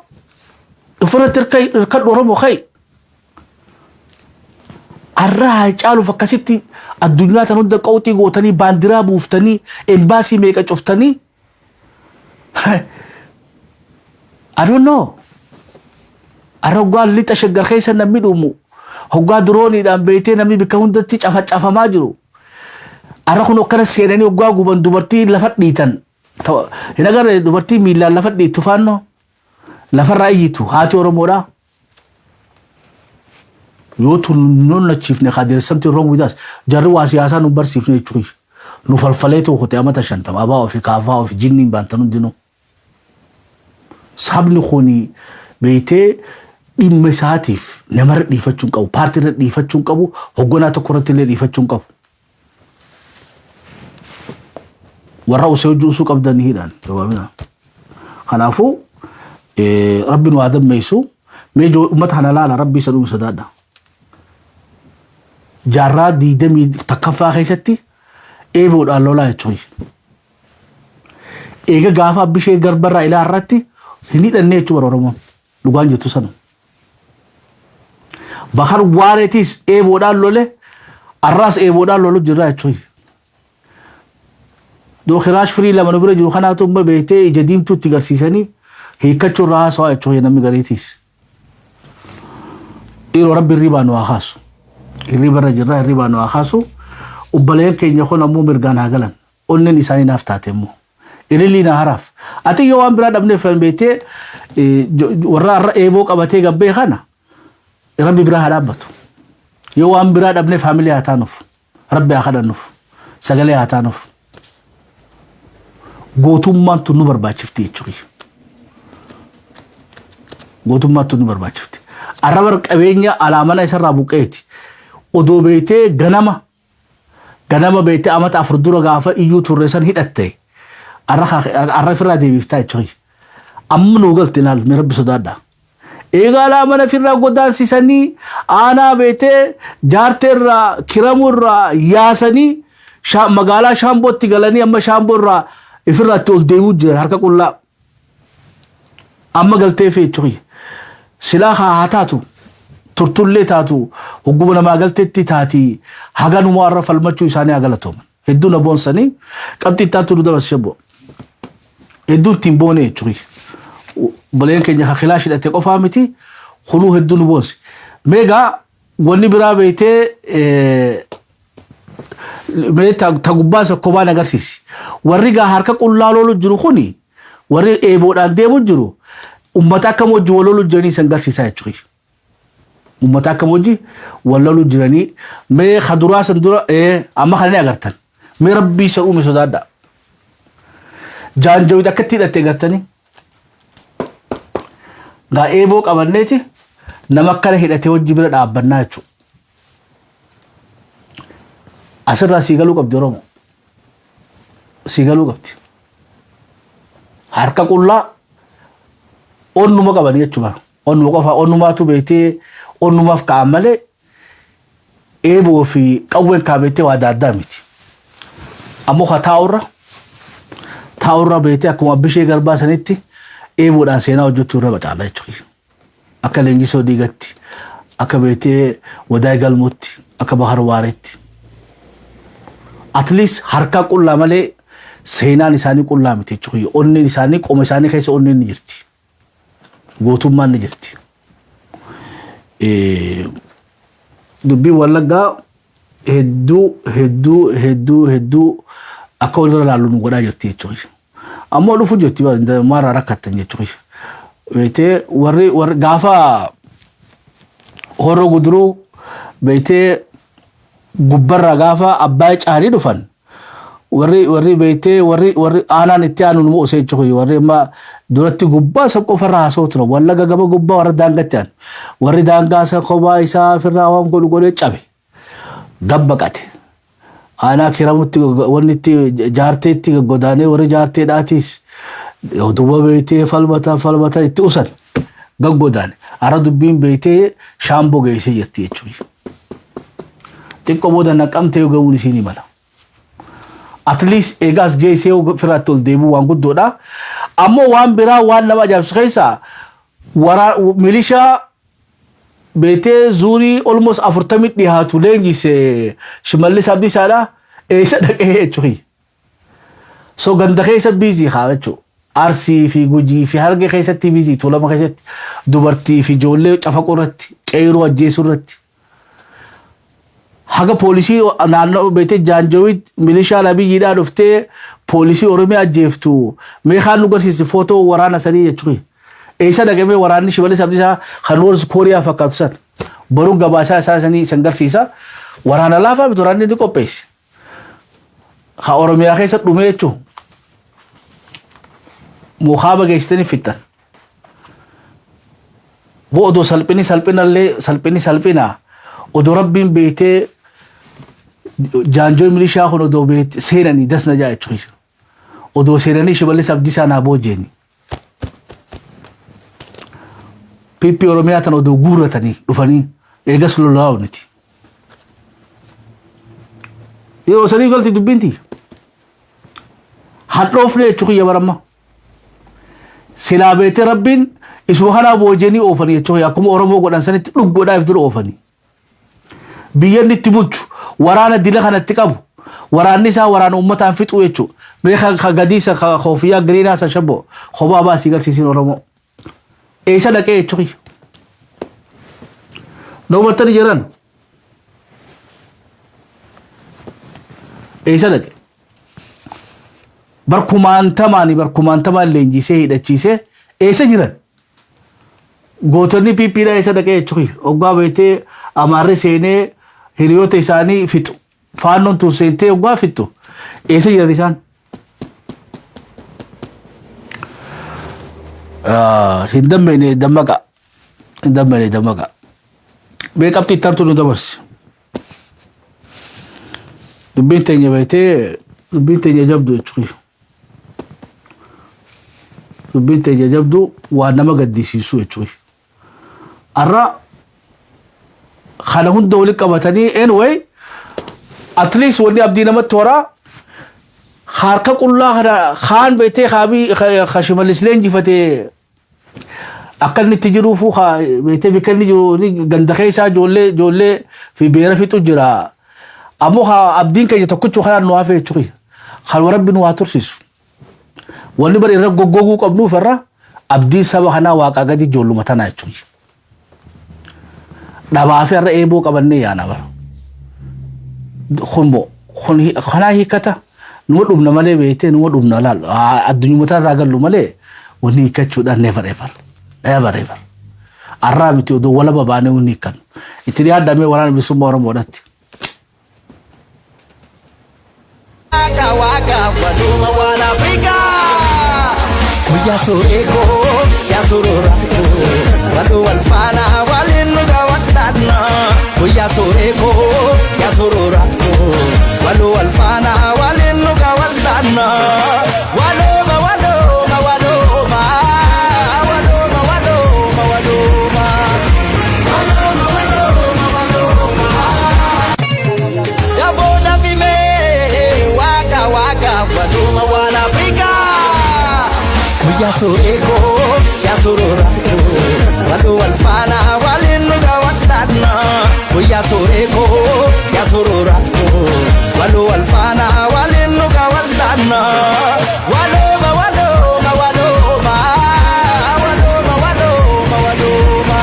ofirratti hirkadhu Oromoo ka'i. Arraa Haacaaluuf akkasitti addunyaa tan hunda qawxii gootanii baandiraa buuftanii embaasii meeqa cuftanii. I don't know. Arra hoggaa lixa Shaggar keessa namni dhumu hoggaa dirooniidhaan beektee namni bakka hundatti cafacafamaa jiru. Arra kun akkana seenanii hoggaa guban dubartii lafa dhiitan. Hin agarre dubartii miillaan lafa dhiittu faannoo lafarraa iyyitu haati Oromoodhaa. Yoo tun nonnachiifne kaa there is something wrong with us. Jarri waa siyaasaa nu barsiifne jechuudha. Nu falfalee tokko ta'e amata 50 abaa ofii kaafaa ofii jinniin baantan hundinuu. Sabni kuni beektee dhimma isaatiif namarra dhiifachuu hin qabu, paartiirra dhiifachuu hin qabu, hogganaa tokko irratti illee dhiifachuu hin qabu. Warra usee hojii usuu qabdan hidhaan gabaabinaan. Kanaafuu rabbi nu haa dammeessu. Mee uummata kana laala rabbi isa dhumu sodaadha. Jaarraa 21ffaa keessatti eeboodhaan lolaa jechuudha. Eega gaafa abbishee garbarraa ilaa irratti hin hidhannee jechuudha Oromoon. Dhugaan jirtu sana. Bakar Waareetiis eeboodhaan lole arraas eeboodhaan lolu jirra jechuudha. Doo kiraash firii lama nu bira jiru kanaatu amma beektee ija diimtuu itti garsiisanii hiikkachuu irraa haasawaa jechuudha namni gareetiis. Dhiiroo rabbi hirribaa nu haa kaasu. Hirriba irra jirra hirribaa nu haa kaasu. Obboleen keenya kun ammoo mirgaan haa galan. Onneen isaanii naaf taate immoo. Ilillii na haraaf. Ati yoo waan biraa dhabneef beektee warra har'a eeboo qabatee gabbee kana rabbi biraa haa dhaabbatu. Yoo waan biraa dhabneef haamilee haa taanuuf. Rabbi haa kadhannuuf. Sagalee haa taanuuf. Gootummaan tun nu barbaachifti jechuudha. Gootummaan tun nu barbaachifti. Arraba qabeenya alaa mana isarraa buqqeeti. Odoo beektee ganama ganama beektee amata 4 dura gaafa iyyuu turre san hidhatte arra ofirraa deebiftaa jechuudha. Amma nuu galte ilaal mee rabbi sodaadha. Egaa alaa mana ofirraa godaansisanii aanaa beektee jaarteerraa kiramuurraa yaasanii magaalaa Shaambootti galanii amma Shaamboorraa ofirraa itti ol deebi'uu jiran harka qullaa. Amma galtee fi jechuudha. Silaa haa taatu turtullee taatu hogguma namaa galteetti taati haganumaa irra falmachuu isaanii haa galatooman. Hedduu na boonsanii qabxii itti aantu nu dabarsi shabboo. Hedduu ittiin boonee jechuudha. Obboleen keenya kan kilaash hidhate qofaa miti kunuu hedduu nu boonsi. Meegaa wanni biraa beektee mee ta gubbaa isa kobaan agarsiisi. Warri gaa harka qullaa lolu jiru kuni warri eeboodhaan deemu jiru ummata akkam wajji wal lolu jiranii isan garsiisaa jechuudha. Ummata akkam wajji wal lolu jiranii mee kaduraa san dura amma kana ni agartan. Mee rabbii isa uume sodaadha. Jaanjawid akkatti hidhatte agartanii. Gaa eeboo qabanneeti nama akkana hidhatee wajji bira dhaabbannaa jechuudha. Asirraa sii galuu qabdi Oromoo. Sii galuu qabdi. Harka qullaa onnuma qabanii jechuudha. Onnuma qofa onnumaatu beektee onnumaaf ka'an malee eeboo fi qawween kaa beektee waa adda addaa miti. Ammoo ka taa'urra beektee akkuma abbishee garbaa sanitti eeboodhaan seenaa hojjechuu irra bacaala jechuudha. Akka Leenjisoo Diigatti, akka beetee Wadaay Galmootti, akka Bahar Waareetti. At least harkaa qullaa malee seenaan isaanii qullaa miti jechuudha. Onneen isaanii qoma isaanii keessa onneen ni jirti. Gootummaan ni jirti. Dubbiin Wallaggaa hedduu hedduu hedduu hedduu akka walirra laallu nu godhaa jirti jechuudha. Ammoo dhufu jirti maarraa rakkattan jechuudha. Beetee warri gaafa Horroo Guduruu beetee gubbarraa gaafa Abbaay caalii dhufan, warri beektee warri aanaan itti aanu nu osoo jechuudha. Warri amma duratti gubbaa isa qofarraa haasa'u turan, Wallaga gama gubbaa warra daangatti aanu, warri daangaa isa kophaa isaa ofirraa waan godhu godhee cabe gabbaqate. Aanaa Kiramutti, wanni itti Jaarteetti godaanee, warri Jaarteedhaatis duuba beektee falmata falmata itti usan gaggodaane. Ara dubbiin beektee Shaamboo geessee jirti jechuudha. Xiqqoo booda Naqamtee ga'uun isiin mala. At least eegaas geessee firaatti ol deebi'u waan guddoodha. Ammoo waan biraa waan nama ajaa'ibsu keessaa milishaa beetee zuurii almost 40 dhiyaatu leenjise Shimallis Abdiisaadha. Eessa dhaqee jechuudha? So ganda keessa busy haa jechuudha. Arsii fi Gujii fi Harargee keessatti busy, Tuulama keessatti dubartii fi ijoollee cafaquu irratti, qeeroo ajjeesuu irratti. Haga poolisii naannoo beetee Jaanjawiit milishaan Abiyyiidhaa dhuftee poolisii Oromiyaa ajjeeftu meeqaan nu garsiiste footoo waraana sanii jechuudha. Eessa dhaqamee waraanni Shimallis Abdiisaa kan North Kooriyaa fakkaatu san baruun gabaasaa isaa sanii isan garsiisa. Waraana laafaa miti waraanni ni qopheesse. Ha Oromiyaa keessa dhumee jechuun mukaaba geessitanii fixxan. Boo odoo salphini salphinallee salphini salphina, odoo Rabbiin beektee jaanjoo milishaa kun odoo beekte seenanii dasna jaa jechuudha. Odoo seenanii Shimallis Abdiisaa naa boojjeeni. PP Oromiyaa tan odoo guurratanii dhufanii eegas lolaa'u miti. Yeroo sanii galti dubbiinti. Hadhoofne jechuu kiyya baramma. Silaa beetee Rabbiin isuma kanaa boojanii oofanii jechuu kiyya, akkuma Oromoo godhan sanitti dhuggoodhaaf dura oofanii. Biyya inni itti bulchu waraana dila kanatti qabu, waraanni isaa waraana uummataan fixuu jechuudha. Mee ka gadiisa ka koofiyyaa greenaa san shabboo kophaa baasii garsiisiin Oromoo. Eessa dhaqee jechuu kiyya? Na hubattanii jiran? Eessa dhaqe? Barkumaantamaani barkumaantamaan leenjisee hidhachiisee eessa jiran? Gootonni PPdhaa eessa dhaqee jechuun hoggaa beektee Amaarri seenee hiriyoota isaanii fixu. Faannoon tun seentee hoggaa fixxu eessa jiran isaan? Hin dammaqne, dammaqa. Hin dammaqne, dammaqa. Mee qabxii itti aantu nu dabarsi. Dubbiin teenya beektee dubbiin teenya jabdu jechuudha. Dubbiin teenya jabdu waan nama gaddisiisu jechuudha. Har'a kana hunda walitti qabatanii, anyway, at least wanni abdii namatti horaa harka qullaa kana kaan beektee kaabii ka Shimallis leenjifatee akka inni itti jiruufu beektee bakka inni jiru ganda keessaa ijoollee fi beera fixu jira. Ammoo abdiin keenya tokkichuu kanaan nu hafe jechuudha. Kan Rabbi nu haa tursiisu. Wanni bari irra goggoguu qabnuuf irra abdiin saba kanaa Waaqaa gadi ijoolluma tanaa jechuudha. Dhabaa fi har'a eeboo qabannee yaana bara. Kun kun kanaa hiikkata numa dhumna malee, beektee numa dhumna laal addunyuma irraa gallu malee wanni hiikkachuudhaan never ever, never ever. Arraa miti, odoo walaba baanee wanni hiikkannu. Itti dhiyaadhamee Waraana Bilisummaa Oromoodhaatti.
Waka waka waluma wal Africa. Yasureko yasururako walu wal faana walin gawadana. Yasureko yasururako walu wal faana walin gawadana. Waluma waluma waluma waluma waluma waluma waluma waluma waluma. Yaboda bime waka waka waluma wal Africa. Yasureko yasururako. Waloo wal faana waliin nu gaawwadhaanna. Guyyaa sooree koo yaa soroora koo. Waloo wal faana waliin nu gaawwadhaanna. Walooma walooma walooma. Walooma walooma walooma.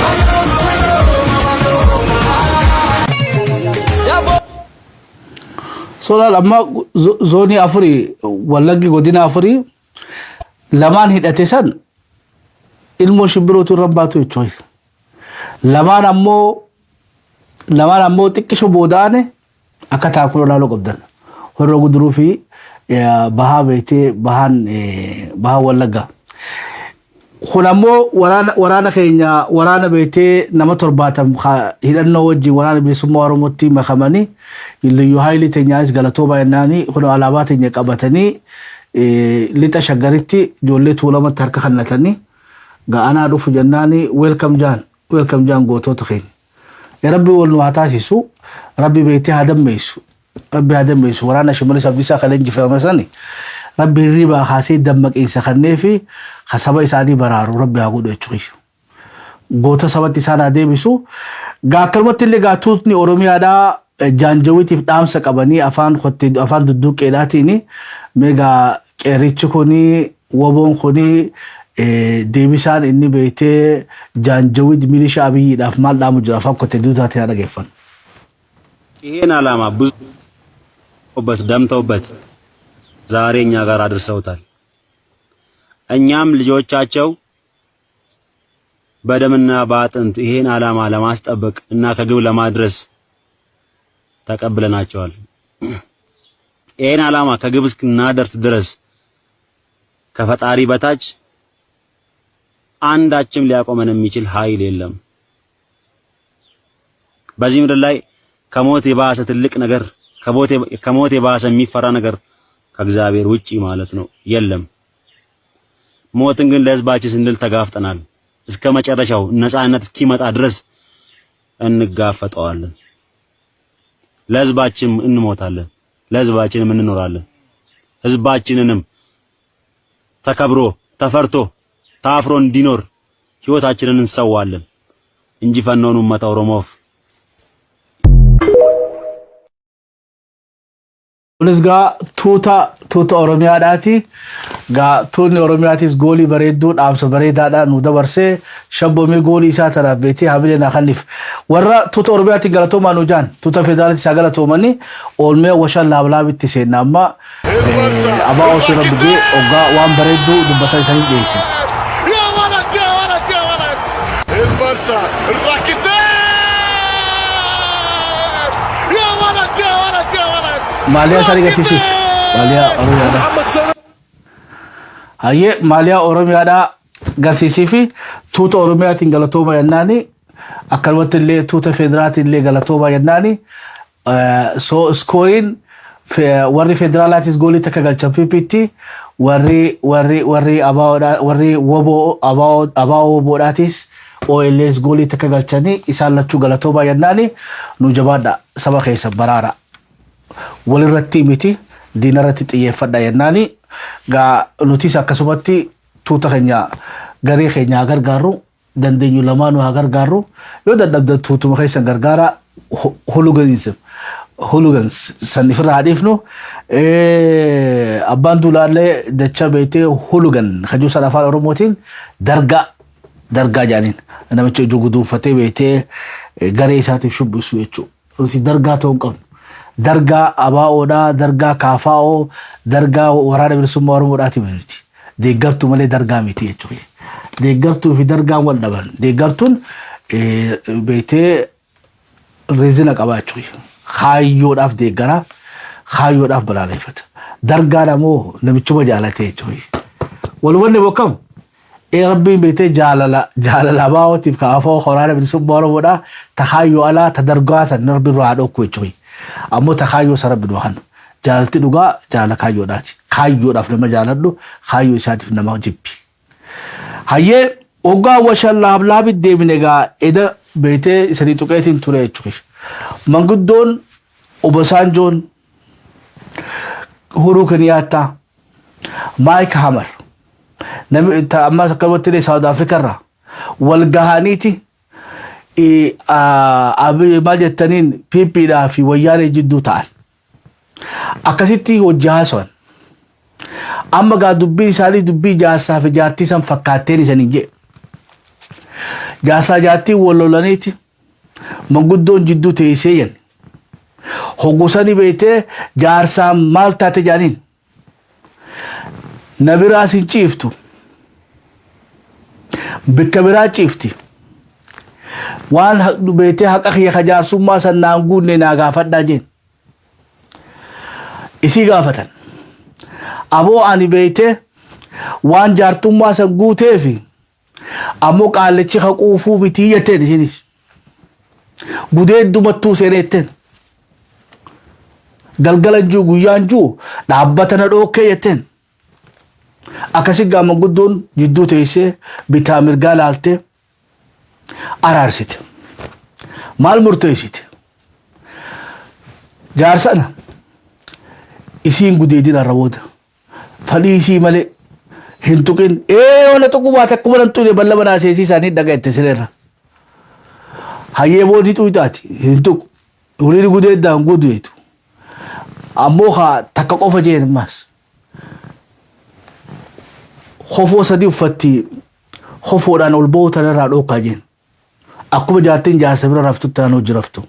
Walooma walooma walooma. Yaboo.
Solaan amma zoonii afurii, Wallaggi godina afurii lamaan hidhate san ilmoo shimbirootu irra baatu jechuudha. Lamaan ammoo xiqqisho booda'ane akka taakula laaluu qabdan. Horroo Guduruu fi bahaa beektee bahaan Wallaggaa. Kun ammoo waraana keenya, waraana beektee nama 70 hidhannoo wajjin Waraana Bilisummaa Oromootti makamanii, liyyuu haayilii teenyaanis galatooma jennaanii, kun alaabaa teenya qabatanii Lixa Shaggaritti ijoollee Tuulamatti harka kennatanii ga'anaa dhufu jennaanii welcome jaan, welcome jaan gootota keenya. Ya Rabbi, wal nu haa taasisu, Rabbi beektee haa dammeessu, Rabbi haa dammeessu. Waraana Shimallis Abdiisaa kan leenjifame sani Rabbi hirribaa kaasee dammaqiinsa kannee fi saba isaanii baraaru Rabbi haa godhu jechuudha. Goota sabatti isaan haa deebisu. Gaa akkanumatti illee gaa tuutni Oromiyaadhaa jaanjawiitiif dhaamsa qabanii afaan kottee afaan dudduuqqeedhaatiin meegaa qeerrichi kuni woboon kuni deebisaan inni beektee jaanjawiid milishaa Abiyyiidhaaf maal dhaamu jira, afaan kottee duutaatiin haa dhageeffan.
ይሄን ዓላማ ብዙ ደምተውበት ዛሬ እኛ ጋር አድርሰውታል። እኛም ልጆቻቸው በደምና በአጥንት ይሄን ዓላማ ለማስጠበቅ እና ከግብ ለማድረስ ተቀብለናቸዋል። ይሄን ዓላማ ከግብ እስክናደርስ ድረስ ከፈጣሪ በታች አንዳችም ሊያቆመን የሚችል ኃይል የለም። በዚህ ምድር ላይ ከሞት የባሰ ትልቅ ነገር፣ ከሞት የባሰ የሚፈራ ነገር ከእግዚአብሔር ውጪ ማለት ነው የለም። ሞትን ግን ለሕዝባችን ስንል ተጋፍጠናል። እስከ መጨረሻው ነፃነት እስኪመጣ ድረስ እንጋፈጠዋለን። ለሕዝባችን እንሞታለን፣ ለሕዝባችንም እንኖራለን። ሕዝባችንንም ተከብሮ ተፈርቶ ታፍሮ እንዲኖር ሕይወታችንን እንሰዋለን። Injifannoon uummata Oromoof.
Kunis gaa tuuta Oromiyaadhaati. Gaa tuutni Oromiyaatis goolii bareedduu dhaamsa bareedaadhaan nu dabarsee shabboomee goolii isaa tanaaf beetee hamilee naa kanniif. Warra tuuta Oromiyaatiin galatoomaa nu jaan, tuuta federaalitti isaa galatoomanii oolmee washaan laablaabitti seenna amma abaa osoo rabbi jee oggaa waan bareedduu dubbatan isaanii dhiyeessin.
يا ولد يا ولد يا ولد، البارسا الراكتين، يا ولد يا ولد يا ولد.
Maaliyaa isaanii agarsiisuuf maaliyaa Oromiyaadhaa.
محمد صلاح.
Hayyee, maaliyaa Oromiyaadhaa garsiisii fi tuuta Oromiyaatiin galatooma jennaani, akkanumatti illee tuuta federaalaatiin illee galatooma jennaani. So iskooriin warri federaalaatis goolii takka galchan PPtti, warri abaa'oodhaa, warri woboo abaa'oo woboodhaatis OLS goolii takka galchanii isaan lachuu galatooma jennaani. Nu jabaadha, saba keessa baraara, walirratti miti diinarratti xiyyeeffadha jennaani. Gaa nutis akkasumatti tuuta keenya, garee keenya haa gargaarru, dandeenyu lamaanuu haa gargaarru. Yoo dadhabdan tuutuma keessan gargaara. Hooliganism, hooligans san ifirraa haa dhiifnu. Abbaan Duulaallee dacha beektee hooligan kajuu san afaan Oromootiin dargaa dargaa jedhaniin, namicha ija guduunfatee beektee garee isaatiif shubbisu jechuudha. Nuti dargaa ta'uu hin qabnu. Dargaa abaa'oodhaa, dargaa kaafaa'oo, dargaa Waraana Bilisummaa Oromoodhaati miti. Deeggartuu malee dargaa miti jechuudha. Deeggartuu fi dargaan wal dhaban. Deeggartuun beektee reason qaba jechuudha. Kaayyoodhaaf deeggara, kaayyoodhaaf balaaleffata. Dargaan ammoo namichuma jaalatee jechuudha. Walumanni bokkam ee Rabbiin beektee jaalala abaa'ootiif kaafoo Waraana Bilisummaa Oromoodhaa ta kaayyoo alaa ta dargaa san Rabbi irraa haa dhokku jechuudha. Ammoo ta kaayyoo san Rabbi nu hannu. Jaalalti dhugaa jaalala kaayyoodhaati. Kaayyoodhaaf nama jaaladhu, kaayyoo isaatiif nama jibbi. Hayyee, waggaa washan laablaabi deemine egaa eda beektee isanii tuqeetiin ture jechuudha. Manguddoon Obasanjoon, Uhuru Kenyatta, Mike Hammer, namni ammas akkanumatti illee South Africa irraa Wal gahaniiti maal jettaniin PPdhaa fi Wayyaanee jidduu ta'an. Akkasitti hojii haasawan. Amma gaa dubbiin isaanii dubbii jaarsaa fi jaartii san fakkaatteen isanii jee. Jaarsaa jaartii wal lolaniiti manguddoon jidduu teessee jenne. Hoggusanii beektee jaarsaan maal taate jaaniin. Na biraas hin ciiftu. Bikka biraa ciifti. Waan beektee haqa kiyya ka jaarsummaa san naan guunne naa gaafadhaa jeen. Isii gaafatan. Aboo ani beektee waan jaartummaa san guuteefi ammoo qaallichi haquufuu mitii jetteen isinis. Gudeeddumattuu seenee jetteen. Galgala juu guyyaan juu dhaabbata na dhookkee jetteen. Akkasi gaa manguddoon jidduu teessee bitaa mirgaa laaltee araarsite. Maal murteessite? Jaarsana isiin gudeedin har'a booda. Fadhii isii malee hin tuqin. Ee ona tuquu baate akkuma nan tuqne ballama naa seesii isaanii dhaga itti sireerra. Hayyee boodii xuyxaati hin tuqu. Waliin gudeeddaan gudeetu. Ammoo haa takka qofa jeen ammaas. Kofoo sadii uffatti kofoodhaan ol ba'uu tanarraa dhookkaa jeen. Akkuma jaartiin jaarsa bira raftutti tanaan hojii raftu.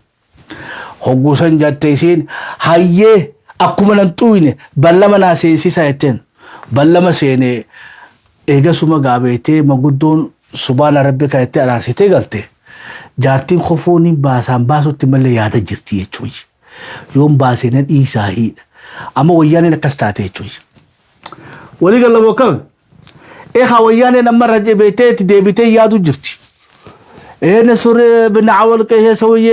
Hogguu san jette isiin hayyee akkuma nan xuyne ballama naa seensisaa jetteen. Ballama seenee eegasuma gaabeetee manguddoon subaana rabbi kan jettee araarsitee galte. Jaartiin kofoon hin baasaan baasutti malee yaada jirti jechuudha. Yoon baasee na dhiisaa hiidha. Amma wayyaaneen akkas taate jechuudha. Walii galla akkam? Eegaa wayyaaneen amma irra beektee itti deebitee yaadu jirti. ይሄን ሱሪ ብናወልቅ ይሄ ሰውዬ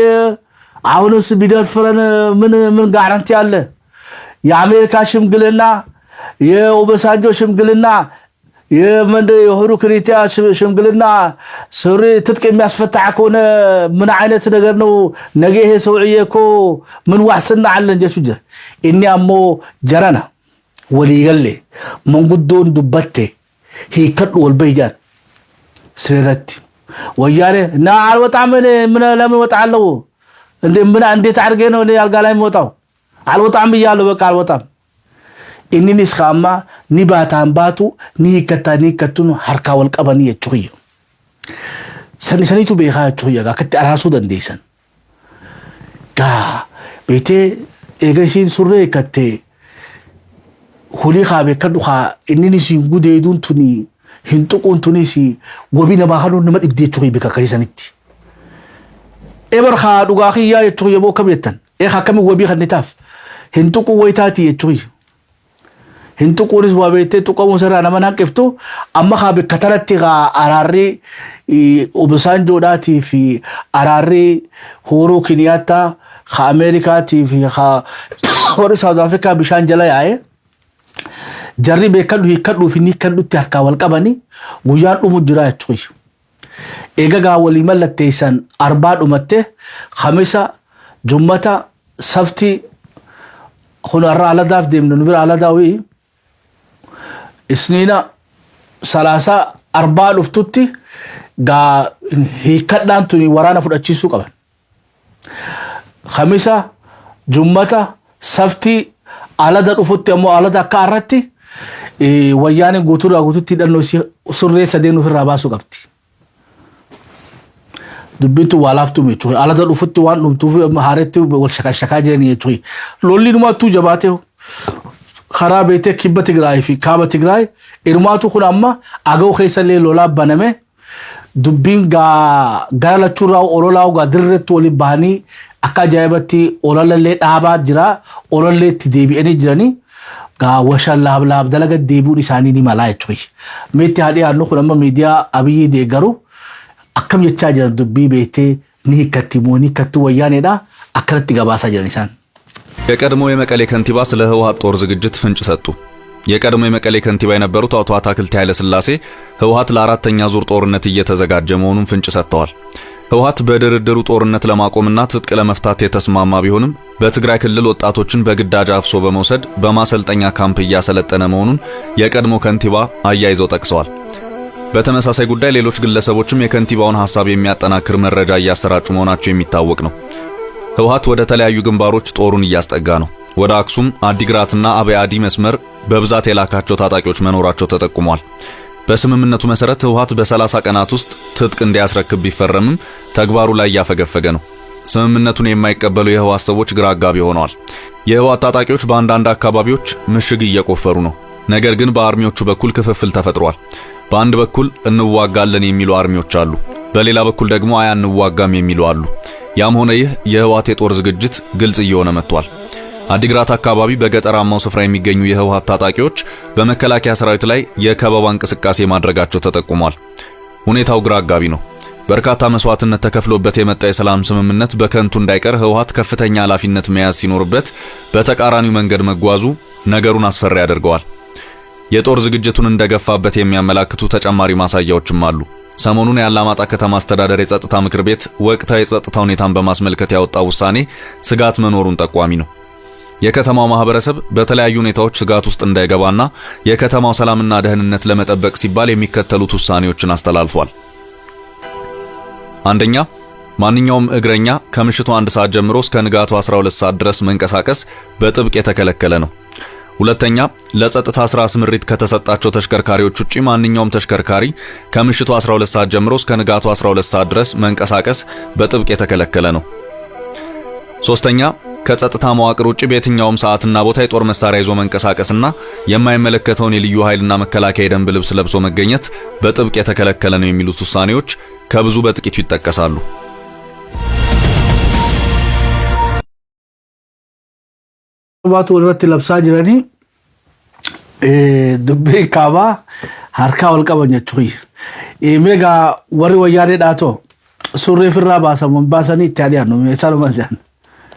አሁንስ ቢደፍረን ምን ምን guarantee አለ? የአሜሪካ ሽምግልና፣ የኦበሳንጆ ሽምግልና፣ የመንደ የኡሁሩ ኬንያታ ሽምግልና ሱሪ ትጥቅ የሚያስፈታ ከሆነ ምን አይነት ነገር ነው? ነገ ይሄ ሰውዬ እኮ ምን ዋስትና አለን jechuu jira. Inni ammoo jarana waliigalle manguddoon dubbatte hiikkadhu wal bahi jaan sirratti ወያኔ እና አልወጣም። እኔ ምን ለምን እወጣለሁ እንዴ? ምን እንዴት አድርጌ ነው እኔ አልጋ ላይ የምወጣው? አልወጣም ብያለሁ። በቃ አልወጣም። Inninis kaamma ni baataan baatu ni hiikkataa ni hiikkattuun harkaa wal qabanii jechuu kiyya. Sani saniitu beekaa jechuu kiyya akkatti araarsuu dandeessan. Gaa beetee eega isiin surree hiikkattee hulii kaa beekadhu kaa inninis hin gudeeduun tuni hin tuquun tunis wabii namaa kanuun nama dhibdee jechuu kiyya bakka akkasii. Ebar kaa dhugaa kiyyaa jechuu kiyya moo akkam jettan? Eegaa akkamiin wabii kannitaaf? Hin tuquu wayitaati jechuu kiyya. Hin tuquunis waa beektee tuqamuu sirraa nama hanqiftu amma kaa bakka tanatti kaa araarri Obasanjoodhaatii fi araarri Uhuru Kenyatta kaa Ameerikaatii fi kaa warri South Africa bishaan jala yaa'e jarri beekadhu hiikkadhuu fi hiikkadhutti harkaa wal qabanii guyyaan dhumu jira jechuudha. Eega gaa walii mallatteessan arbaa dhumatte Khamisa, Jummata, Safti kun har'a aladaaf deemne nu bira aladaa wii Isniina, Salaasa, arbaa dhuftutti gaa hiikkadhaan tuni waraana fudhachiisuu qaban. Khamisa, Jummata, Safti, alada dhufutti ammoo alada akka har'atti wayyaaneen guutuudhaa guututti hidhannoo surree sadeen ofirraa baasuu qabdi. Dubbiin tun waa laaftuu jechuudha. Alada dhufutti waan dhumtuuf haaretti wal shakashakaa jiranii jechuudha. Lolli dhumaattuu jabaatee karaa beetee kibba Tigraay fi kaaba Tigraay irumaatu kun amma Agaw keessallee lolaa baname dubbiin gaa gara lachuurraa ololaa gaa dirreetti waliin bahanii akka ajaa'ibatti olalallee dhaabaa jira olallee itti deebi'anii jiranii gaa washaan laab laab dalaga deebi'uun isaanii ni malaa jechuudha. Meetti haadhii yaadnu kun amma miidiyaa Abiyyi deeggaru akkam jechaa jiran dubbii beektee ni hiikkatti moo ni hiikkattuu wayyaaneedha akkanatti gabaasaa jiran isaan.
የቀድሞ የመቀሌ ከንቲባ ስለ ህወሓት ጦር ዝግጅት ፍንጭ ሰጡ። የቀድሞ የመቀሌ ከንቲባ የነበሩት አቶ አታክልቲ ኃይለ ሥላሴ ህወሓት ለአራተኛ ዙር ጦርነት እየተዘጋጀ መሆኑን ፍንጭ ሰጥተዋል። ህወሓት በድርድሩ ጦርነት ለማቆምና ትጥቅ ለመፍታት የተስማማ ቢሆንም በትግራይ ክልል ወጣቶችን በግዳጅ አፍሶ በመውሰድ በማሰልጠኛ ካምፕ እያሰለጠነ መሆኑን የቀድሞ ከንቲባ አያይዘው ጠቅሰዋል። በተመሳሳይ ጉዳይ ሌሎች ግለሰቦችም የከንቲባውን ሐሳብ የሚያጠናክር መረጃ እያሰራጩ መሆናቸው የሚታወቅ ነው። ህወሓት ወደ ተለያዩ ግንባሮች ጦሩን እያስጠጋ ነው። ወደ አክሱም፣ አዲግራትና አብይ መስመር በብዛት የላካቸው ታጣቂዎች መኖራቸው ተጠቁሟል። በስምምነቱ መሰረት ህወሓት በ30 ቀናት ውስጥ ትጥቅ እንዲያስረክብ ቢፈረምም ተግባሩ ላይ እያፈገፈገ ነው። ስምምነቱን የማይቀበሉ የህወሓት ሰዎች ግራ አጋቢ ሆነዋል። የህወሓት ታጣቂዎች በአንዳንድ አካባቢዎች ምሽግ እየቆፈሩ ነው። ነገር ግን በ army ዎቹ በኩል ክፍፍል ተፈጥሯል። በአንድ በኩል እንዋጋለን የሚሉ army ዎች አሉ፣ በሌላ በኩል ደግሞ አይ አንዋጋም የሚሉ አሉ። ያም ሆነ ይህ የህወሓት የጦር ዝግጅት ግልጽ እየሆነ መጥቷል። አዲግራት አካባቢ በገጠራማው ስፍራ የሚገኙ የህወሓት ታጣቂዎች በመከላከያ ሰራዊት ላይ የከበባ እንቅስቃሴ ማድረጋቸው ተጠቁሟል። ሁኔታው ግራ አጋቢ ነው። በርካታ መስዋዕትነት ተከፍሎበት የመጣ የሰላም ስምምነት በከንቱ እንዳይቀር ህወሓት ከፍተኛ ኃላፊነት መያዝ ሲኖርበት በተቃራኒው መንገድ መጓዙ ነገሩን አስፈሪ ያደርገዋል። የጦር ዝግጅቱን እንደገፋበት የሚያመላክቱ ተጨማሪ ማሳያዎችም አሉ። ሰሞኑን የአላማጣ ከተማ አስተዳደር የጸጥታ ምክር ቤት ወቅታዊ የጸጥታ ሁኔታን በማስመልከት ያወጣው ውሳኔ ስጋት መኖሩን ጠቋሚ ነው። የከተማው ማህበረሰብ በተለያዩ ሁኔታዎች ስጋት ውስጥ እንዳይገባና የከተማው ሰላምና ደህንነት ለመጠበቅ ሲባል የሚከተሉት ውሳኔዎችን አስተላልፏል። አንደኛ፣ ማንኛውም እግረኛ ከምሽቱ 1 ሰዓት ጀምሮ እስከ ንጋቱ 12 ሰዓት ድረስ መንቀሳቀስ በጥብቅ የተከለከለ ነው። ሁለተኛ፣ ለጸጥታ ስራ ስምሪት ከተሰጣቸው ተሽከርካሪዎች ውጪ ማንኛውም ተሽከርካሪ ከምሽቱ 12 ሰዓት ጀምሮ እስከ ንጋቱ 12 ሰዓት ድረስ መንቀሳቀስ በጥብቅ የተከለከለ ነው። ሶስተኛ፣ ከጸጥታ መዋቅር ውጪ በየትኛውም ሰዓትና ቦታ የጦር መሳሪያ ይዞ መንቀሳቀስና የማይመለከተውን የልዩ ኃይልና መከላከያ የደንብ ልብስ ለብሶ መገኘት በጥብቅ የተከለከለ ነው የሚሉት ውሳኔዎች ከብዙ በጥቂቱ ይጠቀሳሉ።
Baatu walirratti labsaa jiranii dubbii kaabaa harkaa wal qaban jechuudha. Meegaa warri wayyaanee dhaatoo surree ofirraa baasamu baasanii itti adi'annu isaan jedhan.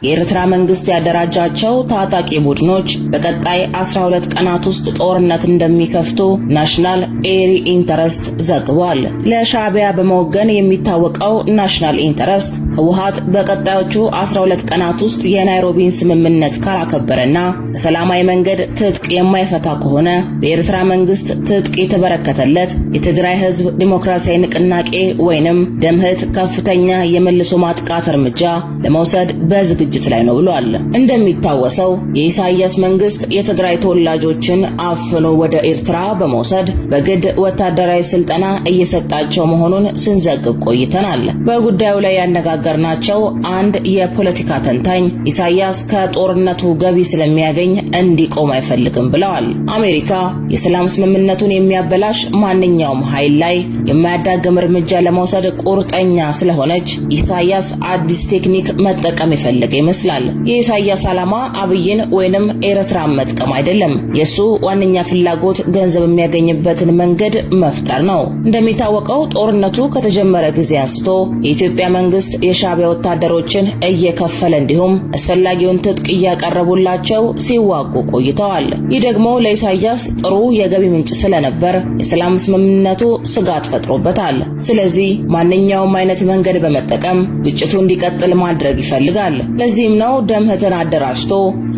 የኤርትራ መንግስት ያደራጃቸው ታጣቂ ቡድኖች በቀጣይ 12 ቀናት ውስጥ ጦርነት እንደሚከፍቱ ናሽናል ኤሪ ኢንተረስት ዘግቧል። ለሻዕቢያ በመወገን የሚታወቀው ናሽናል ኢንተረስት ህወሓት በቀጣዮቹ 12 ቀናት ውስጥ የናይሮቢን ስምምነት ካላከበረና በሰላማዊ መንገድ ትጥቅ የማይፈታ ከሆነ በኤርትራ መንግስት ትጥቅ የተበረከተለት የትግራይ ህዝብ ዲሞክራሲያዊ ንቅናቄ ወይንም ደምህት ከፍተኛ የመልሶ ማጥቃት እርምጃ ለመውሰድ በዝግጅት ላይ ነው ብሏል። እንደሚታወሰው የኢሳያስ መንግስት የትግራይ ተወላጆችን አፍኖ ወደ ኤርትራ በመውሰድ በግድ ወታደራዊ ስልጠና እየሰጣቸው መሆኑን ስንዘግብ ቆይተናል። በጉዳዩ ላይ ያነጋገርናቸው አንድ የፖለቲካ ተንታኝ ኢሳያስ ከጦርነቱ ገቢ ስለሚያገኝ እንዲቆም አይፈልግም ብለዋል። አሜሪካ የሰላም ስምምነቱን የሚያበላሽ ማንኛውም ኃይል ላይ የማያዳግም እርምጃ ለመውሰድ ቁርጠኛ ስለሆነች ኢሳያስ አዲስ ቴክኒክ መጠቀም የፈለገ ይመስላል። የኢሳያስ ዓላማ አብይን ወይንም ኤርትራን መጥቀም አይደለም። የሱ ዋነኛ ፍላጎት ገንዘብ የሚያገኝበትን መንገድ መፍጠር ነው። እንደሚታወቀው ጦርነቱ ከተጀመረ ጊዜ አንስቶ የኢትዮጵያ መንግስት የሻዕቢያ ወታደሮችን እየከፈለ እንዲሁም አስፈላጊውን ትጥቅ እያቀረቡላቸው ሲዋጉ ቆይተዋል። ይህ ደግሞ ለኢሳያስ ጥሩ የገቢ ምንጭ ስለነበር የሰላም ስምምነቱ ስጋት ፈጥሮበታል። ስለዚህ ማንኛውም አይነት መንገድ በመጠቀም ግጭቱ እንዲቀጥል ማድረግ ይፈልጋል። ለዚህም ነው ደምህትን አደራጅቶ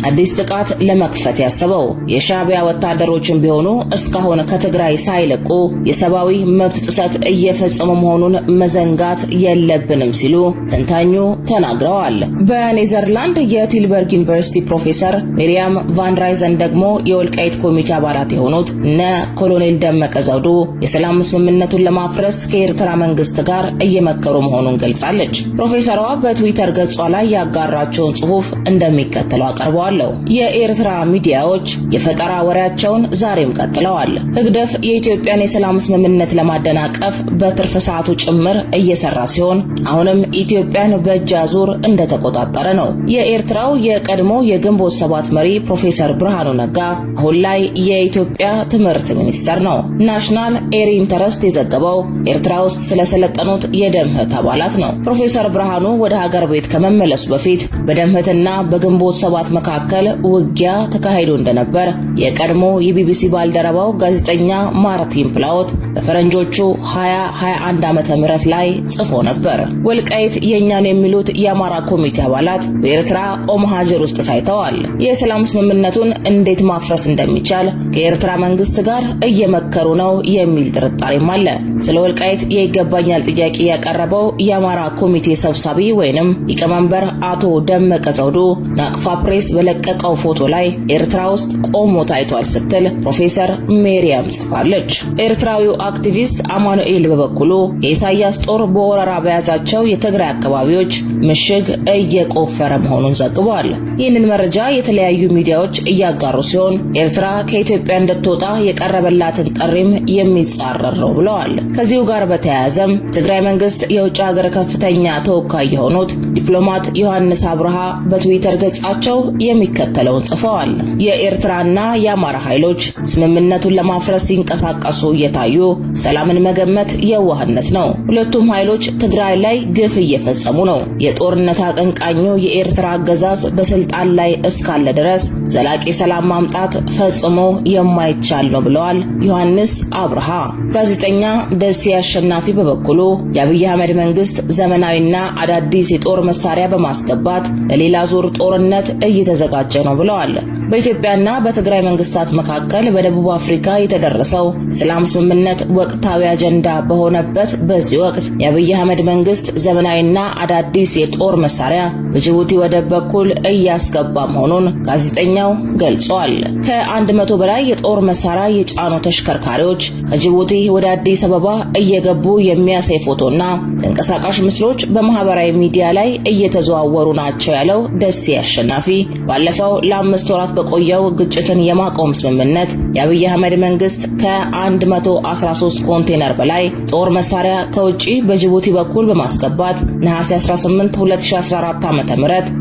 አዲስ ጥቃት ለመክፈት ያሰበው። የሻዕቢያ ወታደሮችን ቢሆኑ እስካሁን ከትግራይ ሳይለቁ የሰብአዊ መብት ጥሰት እየፈጸሙ መሆኑን መዘንጋት የለብንም ሲሉ ተንታኙ ተናግረዋል። በኔዘርላንድ የቲልበርግ ዩኒቨርሲቲ ፕሮፌሰር ሚሪያም ቫን ራይዘን ደግሞ የወልቃይት ኮሚቴ አባላት የሆኑት እነ ኮሎኔል ደመቀ ዘውዱ የሰላም ስምምነቱን ለማፍረስ ከኤርትራ መንግስት ጋር እየመከሩ መሆኑን ገልጻለች። ፕሮፌሰሯ በትዊተር ገጿ ላይ ያጋራቸውን ጽሑፍ እንደሚከተለው አቀርበዋለሁ። የኤርትራ ሚዲያዎች የፈጠራ ወሬያቸውን ዛሬም ቀጥለዋል። ህግደፍ የኢትዮጵያን የሰላም ስምምነት ለማደናቀፍ በትርፍ ሰዓቱ ጭምር እየሰራ ሲሆን አሁንም ኢትዮጵያን በእጅ አዙር እንደተቆጣጠረ ነው። የኤርትራው የቀድሞ የግንቦት 7 መሪ ፕሮፌሰር ብርሃኑ ነጋ አሁን ላይ የኢትዮጵያ ትምህርት ሚኒስተር ነው። ናሽናል ኤሪ ኢንተረስት የዘገበው ኤርትራ ውስጥ ስለሰለጠኑት የደምህት አባላት ነው። ፕሮፌሰር ብርሃኑ ወደ ሀገር ቤት ከመመለሱ በፊት በደምህትና በግንቦት 7 መካከል ውጊያ ተካሂዶ እንደነበር የቀድሞ የቢቢሲ ባልደረባው ጋዜጠኛ ማርቲን ፕላውት በፈረንጆቹ 2021 ዓመተ ምህረት ላይ ጽፎ ነበር። ወልቃይት የኛን የሚሉት የአማራ ኮሚቴ አባላት በኤርትራ ኦምሃጀር ውስጥ ታይተዋል። የሰላም ስምምነቱን እንዴት ማፍረስ እንደሚቻል ከኤርትራ መንግስት ጋር እየመከሩ ነው የሚል ጥርጣሬም አለ። ስለ ወልቃይት የይገባኛል ጥያቄ ያቀረበው የአማራ ኮሚቴ ሰብሳቢ ወይንም ሊቀመንበር አቶ ደመቀ ዘውዱ ናቅፋ ፕሬስ በለቀቀው ፎቶ ላይ ኤርትራ ውስጥ ቆሞ ታይቷል ስትል ፕሮፌሰር ሜሪያም ጽፋለች። ኤርትራዊው አክቲቪስት አማኑኤል በበኩሉ የኢሳያስ ጦር በወረራ በያዛቸው የትግራይ አካባቢዎች ምሽግ እየቆፈረ መሆኑን ዘግቧል። ይህንን መረጃ የተለያዩ ሚዲያዎች እያጋሩ ሲሆን፣ ኤርትራ ከኢትዮጵያ እንድትወጣ የቀረበላትን ጥሪም የሚጻረር ነው ብለዋል። ከዚሁ ጋር በተያያዘም ትግራይ መንግስት የውጭ ሀገር ከፍተኛ ተወካይ የሆኑት ዲፕሎማት ዮሐንስ አብርሃ በትዊተር ገጻቸው የሚከተለውን ጽፈዋል። የኤርትራና የአማራ ኃይሎች ስምምነቱን ለማፍረስ ሲንቀሳቀሱ እየታዩ ሰላምን መገመት የዋህነት ነው። ሁለቱም ኃይሎች ትግራይ ላይ ግፍ እየፈጸሙ ነው። የጦርነት አቀንቃኙ የኤርትራ አገዛዝ በስልጣን ላይ እስካለ ድረስ ዘላቂ ሰላም ማምጣት ፈጽሞ የማይቻል ነው ብለዋል ዮሐንስ አብርሃ። ጋዜጠኛ ደሴ አሸናፊ በበኩሉ የአብይ አህመድ መንግስት ዘመናዊና አዳዲስ የጦር መሳሪያ በማስገባት ለሌላ ዙር ጦርነት እየተዘጋጀ ነው ብለዋል። በኢትዮጵያና በትግራይ መንግስታት መካከል በደቡብ አፍሪካ የተደረሰው የሰላም ስምምነት ወቅታዊ አጀንዳ በሆነበት በዚህ ወቅት፣ የአብይ አህመድ መንግስት ዘመናዊና አዳዲስ የጦር መሳሪያ በጅቡቲ ወደብ በኩል እያስገባ መሆኑን ጋዜጠኛው ገልጿል። ከ100 በላይ የጦር መሳሪያ የጫኑ ተሽከርካሪዎች ከጅቡቲ ወደ አዲስ አበባ እየገቡ የሚያሳይ ፎቶና ተንቀሳቃሽ ምስሎች በማህበራዊ ሚዲያ ላይ እየተዘዋወሩ ናቸው ያለው ደሴ አሸናፊ፣ ባለፈው ለ5 ወራት በቆየው ግጭትን የማቆም ስምምነት የአብይ አህመድ መንግስት ከ113 ኮንቴነር በላይ ጦር መሳሪያ ከውጭ በጅቡቲ በኩል በማስገባት ነሐሴ 18 2014 ዓ.ም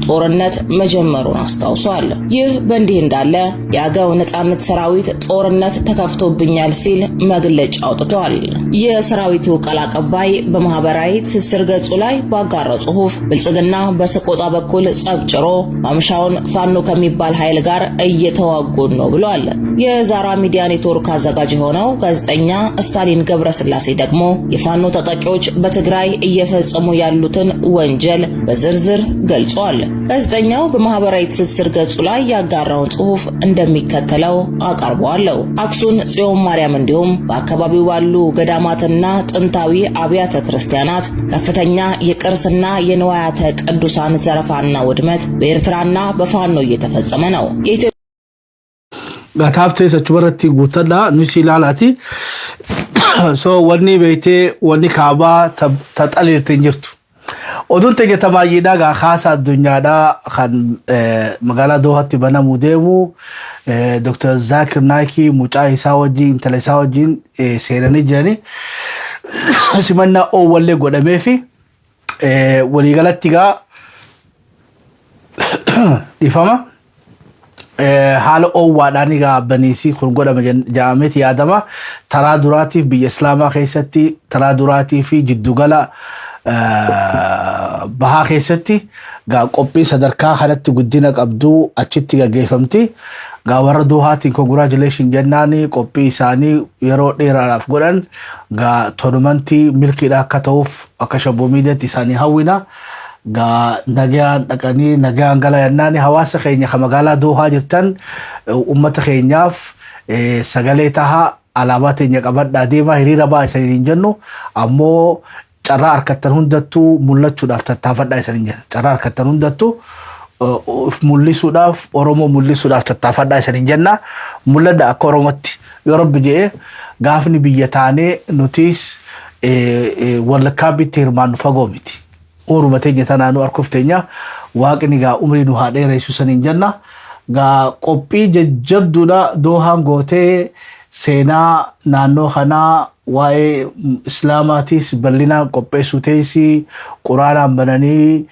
ጦርነት መጀመሩን አስታውሷል። ይህ በእንዲህ እንዳለ የአገው ነጻነት ሰራዊት ጦርነት ተከፍቶብኛል ሲል መግለጫ አውጥቷል። የሰራዊቱ ቃል አቀባይ በማህበራዊ ትስስር ገጹ ላይ ባጋራው ጽሑፍ ብልጽግና በሰቆጣ በኩል ጸብ ጭሮ ማምሻውን ፋኖ ከሚባል ኃይል ጋር እየተዋጉን ነው ብሏል። የዛራ ሚዲያ ኔትወርክ አዘጋጅ የሆነው ጋዜጠኛ ስታሊን ገብረስላሴ ደግሞ የፋኖ ታጣቂዎች በትግራይ እየፈጸሙ ያሉትን ወንጀል በዝርዝር ገልጿል። ጋዜጠኛው በማህበራዊ ትስስር ገጹ ላይ ያጋራውን ጽሑፍ እንደሚከተለው አቀርበዋለሁ። አክሱም ጽዮን ማርያም እንዲሁም በአካባቢው ባሉ ገዳማትና ጥንታዊ አብያተ ክርስቲያናት ከፍተኛ የቅርስና የንዋያተ ቅዱሳን ዘረፋና ውድመት በኤርትራና በፋኖ እየተፈጸመ ነው።
Gataaf ta'es achumarratti guuttadha nusi ilaalaati. So wanni beektee wanni kaabaa ta xaliirte hin jirtu. Oduun teenya tamaayyiidhaa gaa kaasa addunyaadhaa kan magaalaa Doohatti banamuu deemu, Dr. Zaakir Naayikii mucaa isaa wajjin, intala isaa wajjin seenanii jiranii, simannaa oowwallee godhamee fi waliigalatti gaa dhiifama. Haala oowwaadhaan egaa baniisii kun godhame jedhameeti yaadama. Taraa duraatiif biyya Islaamaa keessatti, taraa duraatii fi jiddugala bahaa keessatti gaa qophii sadarkaa kanatti guddina qabdu achitti gaggeeffamti. Gaa warra Doohaatiin congratulation jennaan. Qophii isaanii yeroo dheeraadhaaf godhan gaa tournamentii milkiidha akka ta'uuf akka Shabboo Miidiyaatti isaanii hawwina. Gaa nagaan dhaqanii nagaan gala jennaan. Hawaasa keenya kan magaalaa Doohaa jirtan, ummata keenyaaf sagalee tahaa, alaabaa teenya qabadhaa deemaa, hiriira ba'aa isaniin hin jennu, ammoo carraa harkattan hundattuu mul'achuudhaaf tattaafadhaa isaniin jenna. Carraa harkattan hundattuu mul'isuudhaaf, Oromoo mul'isuudhaaf tattaafadhaa isaniin jenna. Mul'adha akka Oromootti. Yoo Rabbi jedhee, gaafni biyya taanee nutis wallakkaa bitti hirmaannu fagoo miti. Uuruma teenya tanaanuu harkuuf teenya, Waaqni gaa umrii nu haa dheeressu saniin jenna. Gaa qophii jajjabduudha Doohaan gootee, seenaa naannoo kanaa waa'ee Islaamaatis bal'inaan qopheessuu teessi, Quraanaan bananii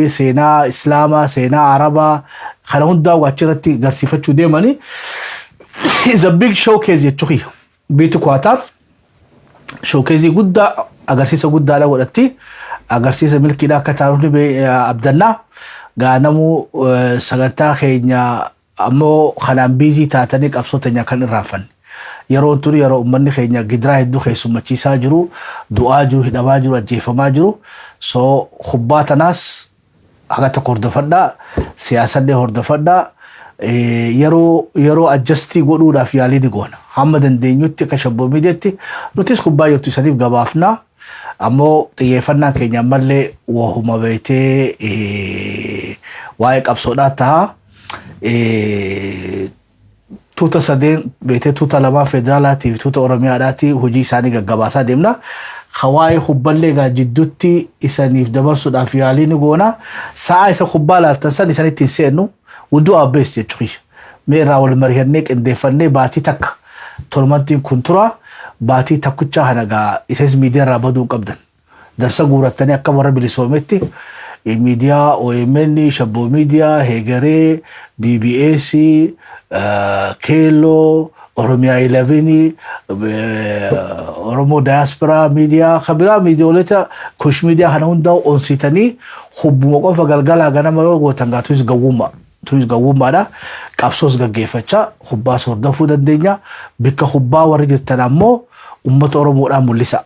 seenaa Islaamaa, seenaa Arabaa kana hundaa achirratti garsiifachuu deemanii, is a big showcase jechuu kiyya. Biyyi Kwaatar showcase guddaa, agarsiisa guddaadha godhatti. Agarsiisa milkiidha akka taanu abdannaa. Gaanamuu sagantaa keenya ammoo kanaan busy taatanii qabsoo teenya kan irraanfanne. Yeroon tuni yeroo uummanni keenya gidiraa hedduu keessummachiisaa jiru, du'aa jiru, hidhamaa jiru, ajjeefamaa jiru. So kubbaa tanaas haga tokko hordofadhaa, siyaasallee hordofadhaa. Yeroo adjust godhuudhaaf yaalii ni goona. Hamma dandeenyutti akka Shabboo Miidiyaatti nutis kubbaa jirtu isaniif gabaafnaa. Ammoo xiyyeeffannaan keenya ammallee wahuma beetee waa'ee qabsoodhaa ta'a. Tuuta sadeen beetee, tuuta lamaa federaalaatii fi tuuta Oromiyaadhaati hojii isaanii gaggabaasaa deemna. Waa'ee kubballee egaa jidduutti isaniif dabarsuudhaaf yaalii ni goona. Sa'a isa kubbaa laaltan san isanitti hin seennu. We do our best jechuudha. Mee irraa wal mari'annee qindeeffannee baatii 1 toornamentiin kun tura. Baatii tokkichaa kana gaa isas miidiyaa irraa baduu qabdan. Darsa guurattanii akka warra bilisoometti miidiyaa OMN, Shabboo Miidiyaa, Heegaree, BBS, Keelloo, Oromiyaa 11, Oromoo Diaspora Miidiyaa, kan biraa miidiyoolota Kush Miidiyaa kana hundaa onsiitanii hubbuma qofa galgalaa ganama yoo gootan gaa tunis gawwummaa. Tunis gawwummaadha. Qabsoos gaggeeffachaa hubbaas hordofuu dandeenya. Bikka hubbaa warri jirtan ammoo uummata Oromoodhaan mul'isa.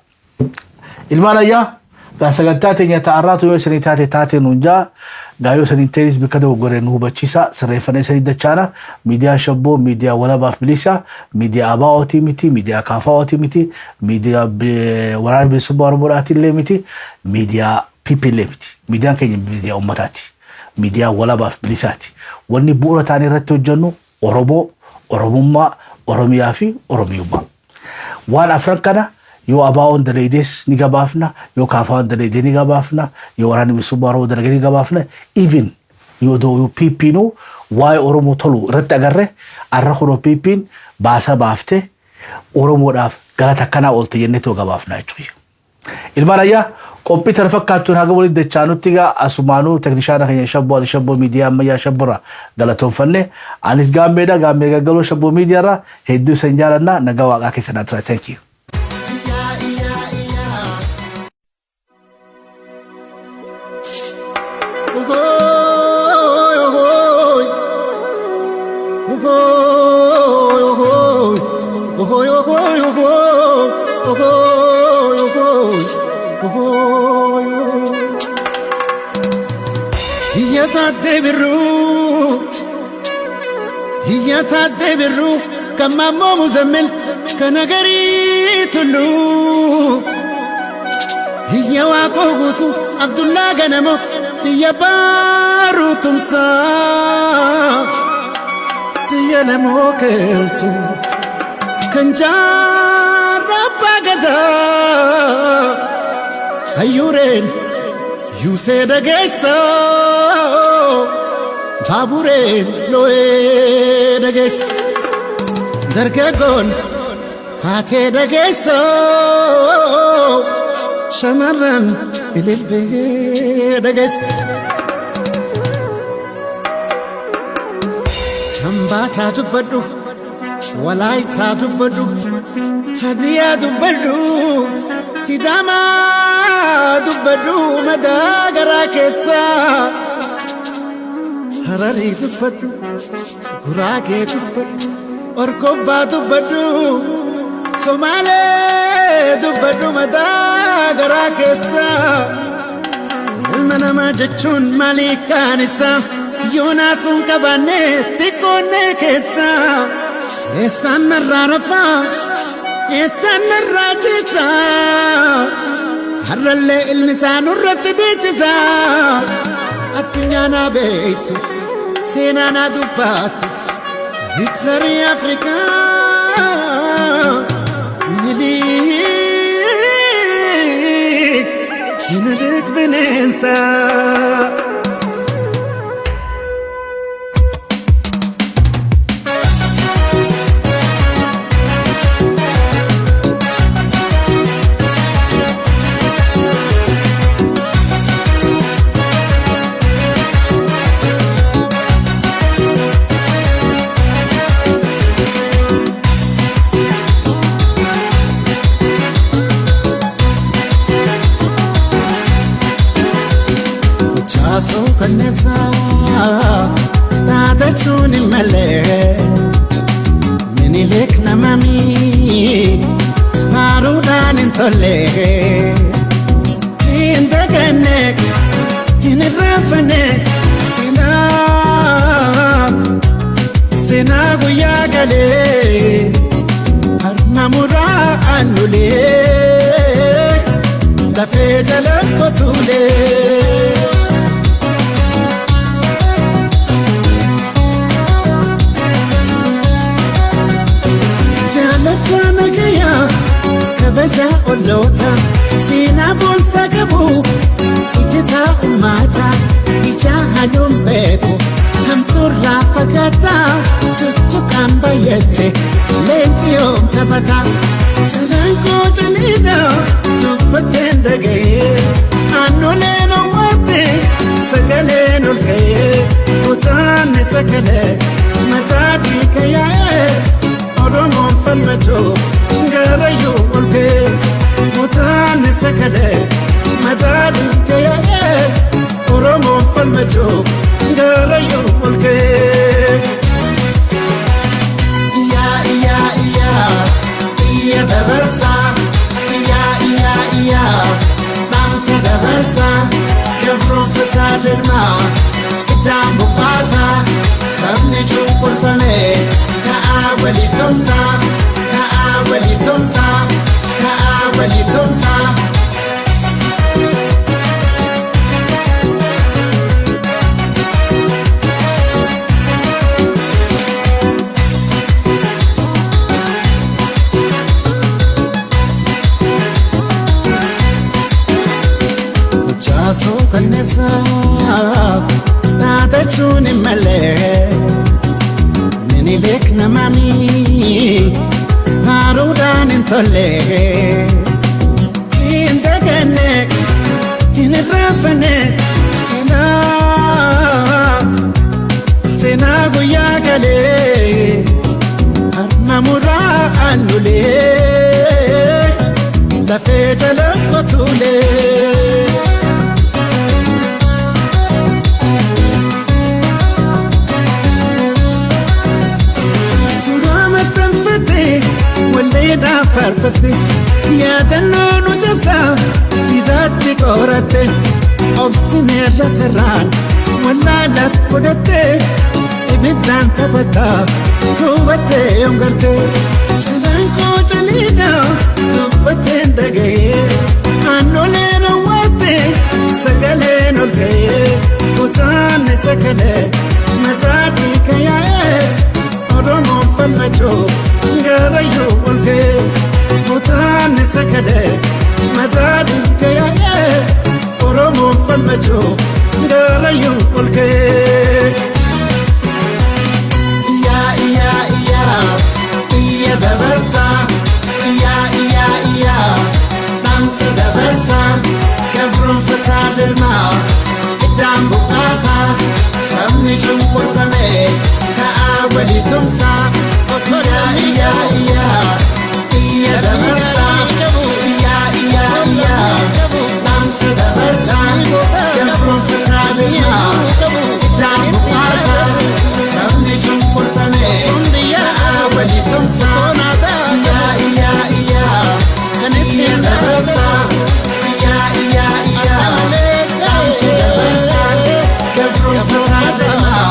Ilmaan ayyaa, gaa sagantaa teenya ta'arraatu yoo isinii taate taate nuun jaa, gaa yoo isiniin ta'es bikka dogoggoree nu hubachiisa, sirreeffannee isinii dachaana. Miidiyaa Shabboo miidiyaa walabaaf bilisa, miidiyaa ABO'tii miti, miidiyaa KFO'tii miti, miidiyaa Waraana Bilisummaa Oromoodhaati illee miti, miidiyaa PP illee miti. Miidiyaan keenya miidiyaa uummataati, miidiyaa walabaaf bilisaati. Wanni bu'uura ta'anii irratti hojjennu Oromoo, Oromummaa, Oromiyaa fi Oromiyummaa. Waan afran kana yoo ABO'n dalagdees ni gabaafna, yoo KFO'n dalagdee ni gabaafna, yoo Waraanni Bilisummaa Oromoo dalagee ni gabaafna, even yoo doo PP'nuu waa'ee Oromoo tolu irratti agarre, arra kunoo PP'n baasa baaftee Oromoodhaaf galata akkanaa oolte jennee too gabaafna jechuudha. Ilmaan ayyaa, qophii tana fakkaattuun haga walitti dachaanutti egaa asumaanuu teknishaana keenya Shabboo Ali, Shabboo Miidiyaa ammayyaa Shabboorraa galatoonfanne. Anis Gaammeedha, Gaammee Gaggaloo Shabboo Miidiyaarraa. Hedduu isin jaalanna, nagaa waaqaa keessa naa tura. Thank you.
Hiyyatate birruu, hiyyatate birruu, kan Maammoo Muzammil kan Nagarii Tulluu, hiyya Waaqoo Guutuu, Abdullaa Ganamo, hiyya Baaruu Tumsaa, biyya namoo keeltu kan jaarraa abbaa gadaa, hayyuureen yuusee dhageessa, baabureen loo'ee dhageessa, dargaggoon haatee dhageessa, shamarran ililbee dhageessa. Hambaataa dubbadhu, Walaayitaa dubbadhu, Hadiyaa dubbadhu, Sidaamaa dubbadhu, madaa garaa keessaa. Hararii dubbadhu, Guraagee dubbadhu, Orkobbaa dubbadhu, Somaalee dubbadhu, madaa garaa keessaa. Ilma namaa jechuun maalii kaan isaa yoo naasuun qabaanne xiqqoonnee keessaa? Eessaan narraa rafaa, eessaan narraa ciisaa? Har'allee ilmi isaa nurratti dhiichisaa. Addunyaa naa beektu, seenaa naa dubbattu, Hitlerii Afrikaa, Minilik, Minilik bineensaa. Minilik namami faaruudhaan hin tolle. Hin daganne, hin irraanfanne seenaa, seenaa guyyaa galee harma muraa aannulee lafee jala kotuulee. Jaalataa nagayaa kabaja olloota seenaa boonsaa qabu ititaa ummata ija haluun beeku hamtuurraa fagaataa tuttuqaan bayyate leenci yoom taphata. Calanqoo caliidha dubbateen dhaga'ee aannoleen owwaatte sagaleen ol ka'ee kutaanni sagalee mataa dhiiga yaa'ee Oromoon falmachuu garayyuu ol ka'ee kutaanni sagalee mataa dhiiga yaa'ee Oromoon falmachuu garayyuu ol ka'ee. Iyyaa iyyaa iyyaa iyya dabarsaa, iyyaa iyyaa iyyaa dhaamsa dabarsaa, gabroonfataa dirmaa iddaan buqqaasaa, sabni cunqurfame ka'aa walii tumsaa, ka'aa walii tumsaa, ka'aa walii tumsaa. Jaasoo kanneessaa dhaadachuun hin malee Minilik namami faaruudhaan hin tolle. Hin daganne, hin irraanfanne seenaa, seenaa guyyaa galee harma muraa aannulee lafee jala qotuulee. Suuraa maxxanfatte walleedhaan faarfatte yaadannoo nu cabsa sidaatti qoratte obsinee latarraan wallaalaaf godhatte ibiddaan taphataa hubattee yoom garte calanqoo caliidha dubbatteen dhaga'ee aannoleen owwaatte sagaleen ol ka'ee kutaanni sagalee mataa dhiiga yaa'ee Oromoon falmachuu garayyuu ol ka'ee kutaanni sagalee mataa dhiiga yaa'ee Oromoon falmachuu garayyuu ol ka'ee. Iyyaa iyyaa iyyaa iyya dabarsaa, iyyaa iyyaa iyyaa dhaamsa dabarsaa, gabroonfataa dirmaa iddaan buqqaasaa, sabni cunqurfame ka'aa walii tumsaa. Iyyaa iyyaa iyyaa iyya dabarsaa, iyyaa iyyaa iyyaa dhaamsa dabarsaa, gabroonfataa dirmaa iddaan buqqaasaa, sabni cunqurfame ka'aa walii tumsaa. Iyyaa iyyaa iyyaa iyya dabarsaa, iyyaa iyyaa iyyaa dhaamsa dabarsaa, gabroonfataa dirmaa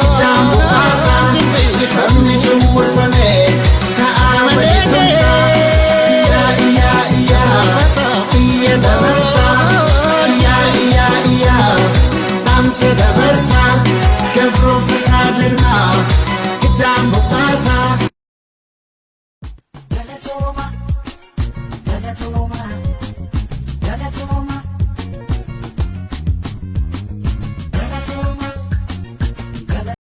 iddaan buqqaasaa, sabni cunqurfame ka'aa walii tumsaa. Iyyaa iyyaa iyyaa iyya dabarsaa, iyyaa iyyaa iyyaa dhaamsa dabarsaa, gabroonfataa dirmaa iddaan buqqaasaa. Galatooma, galatooma.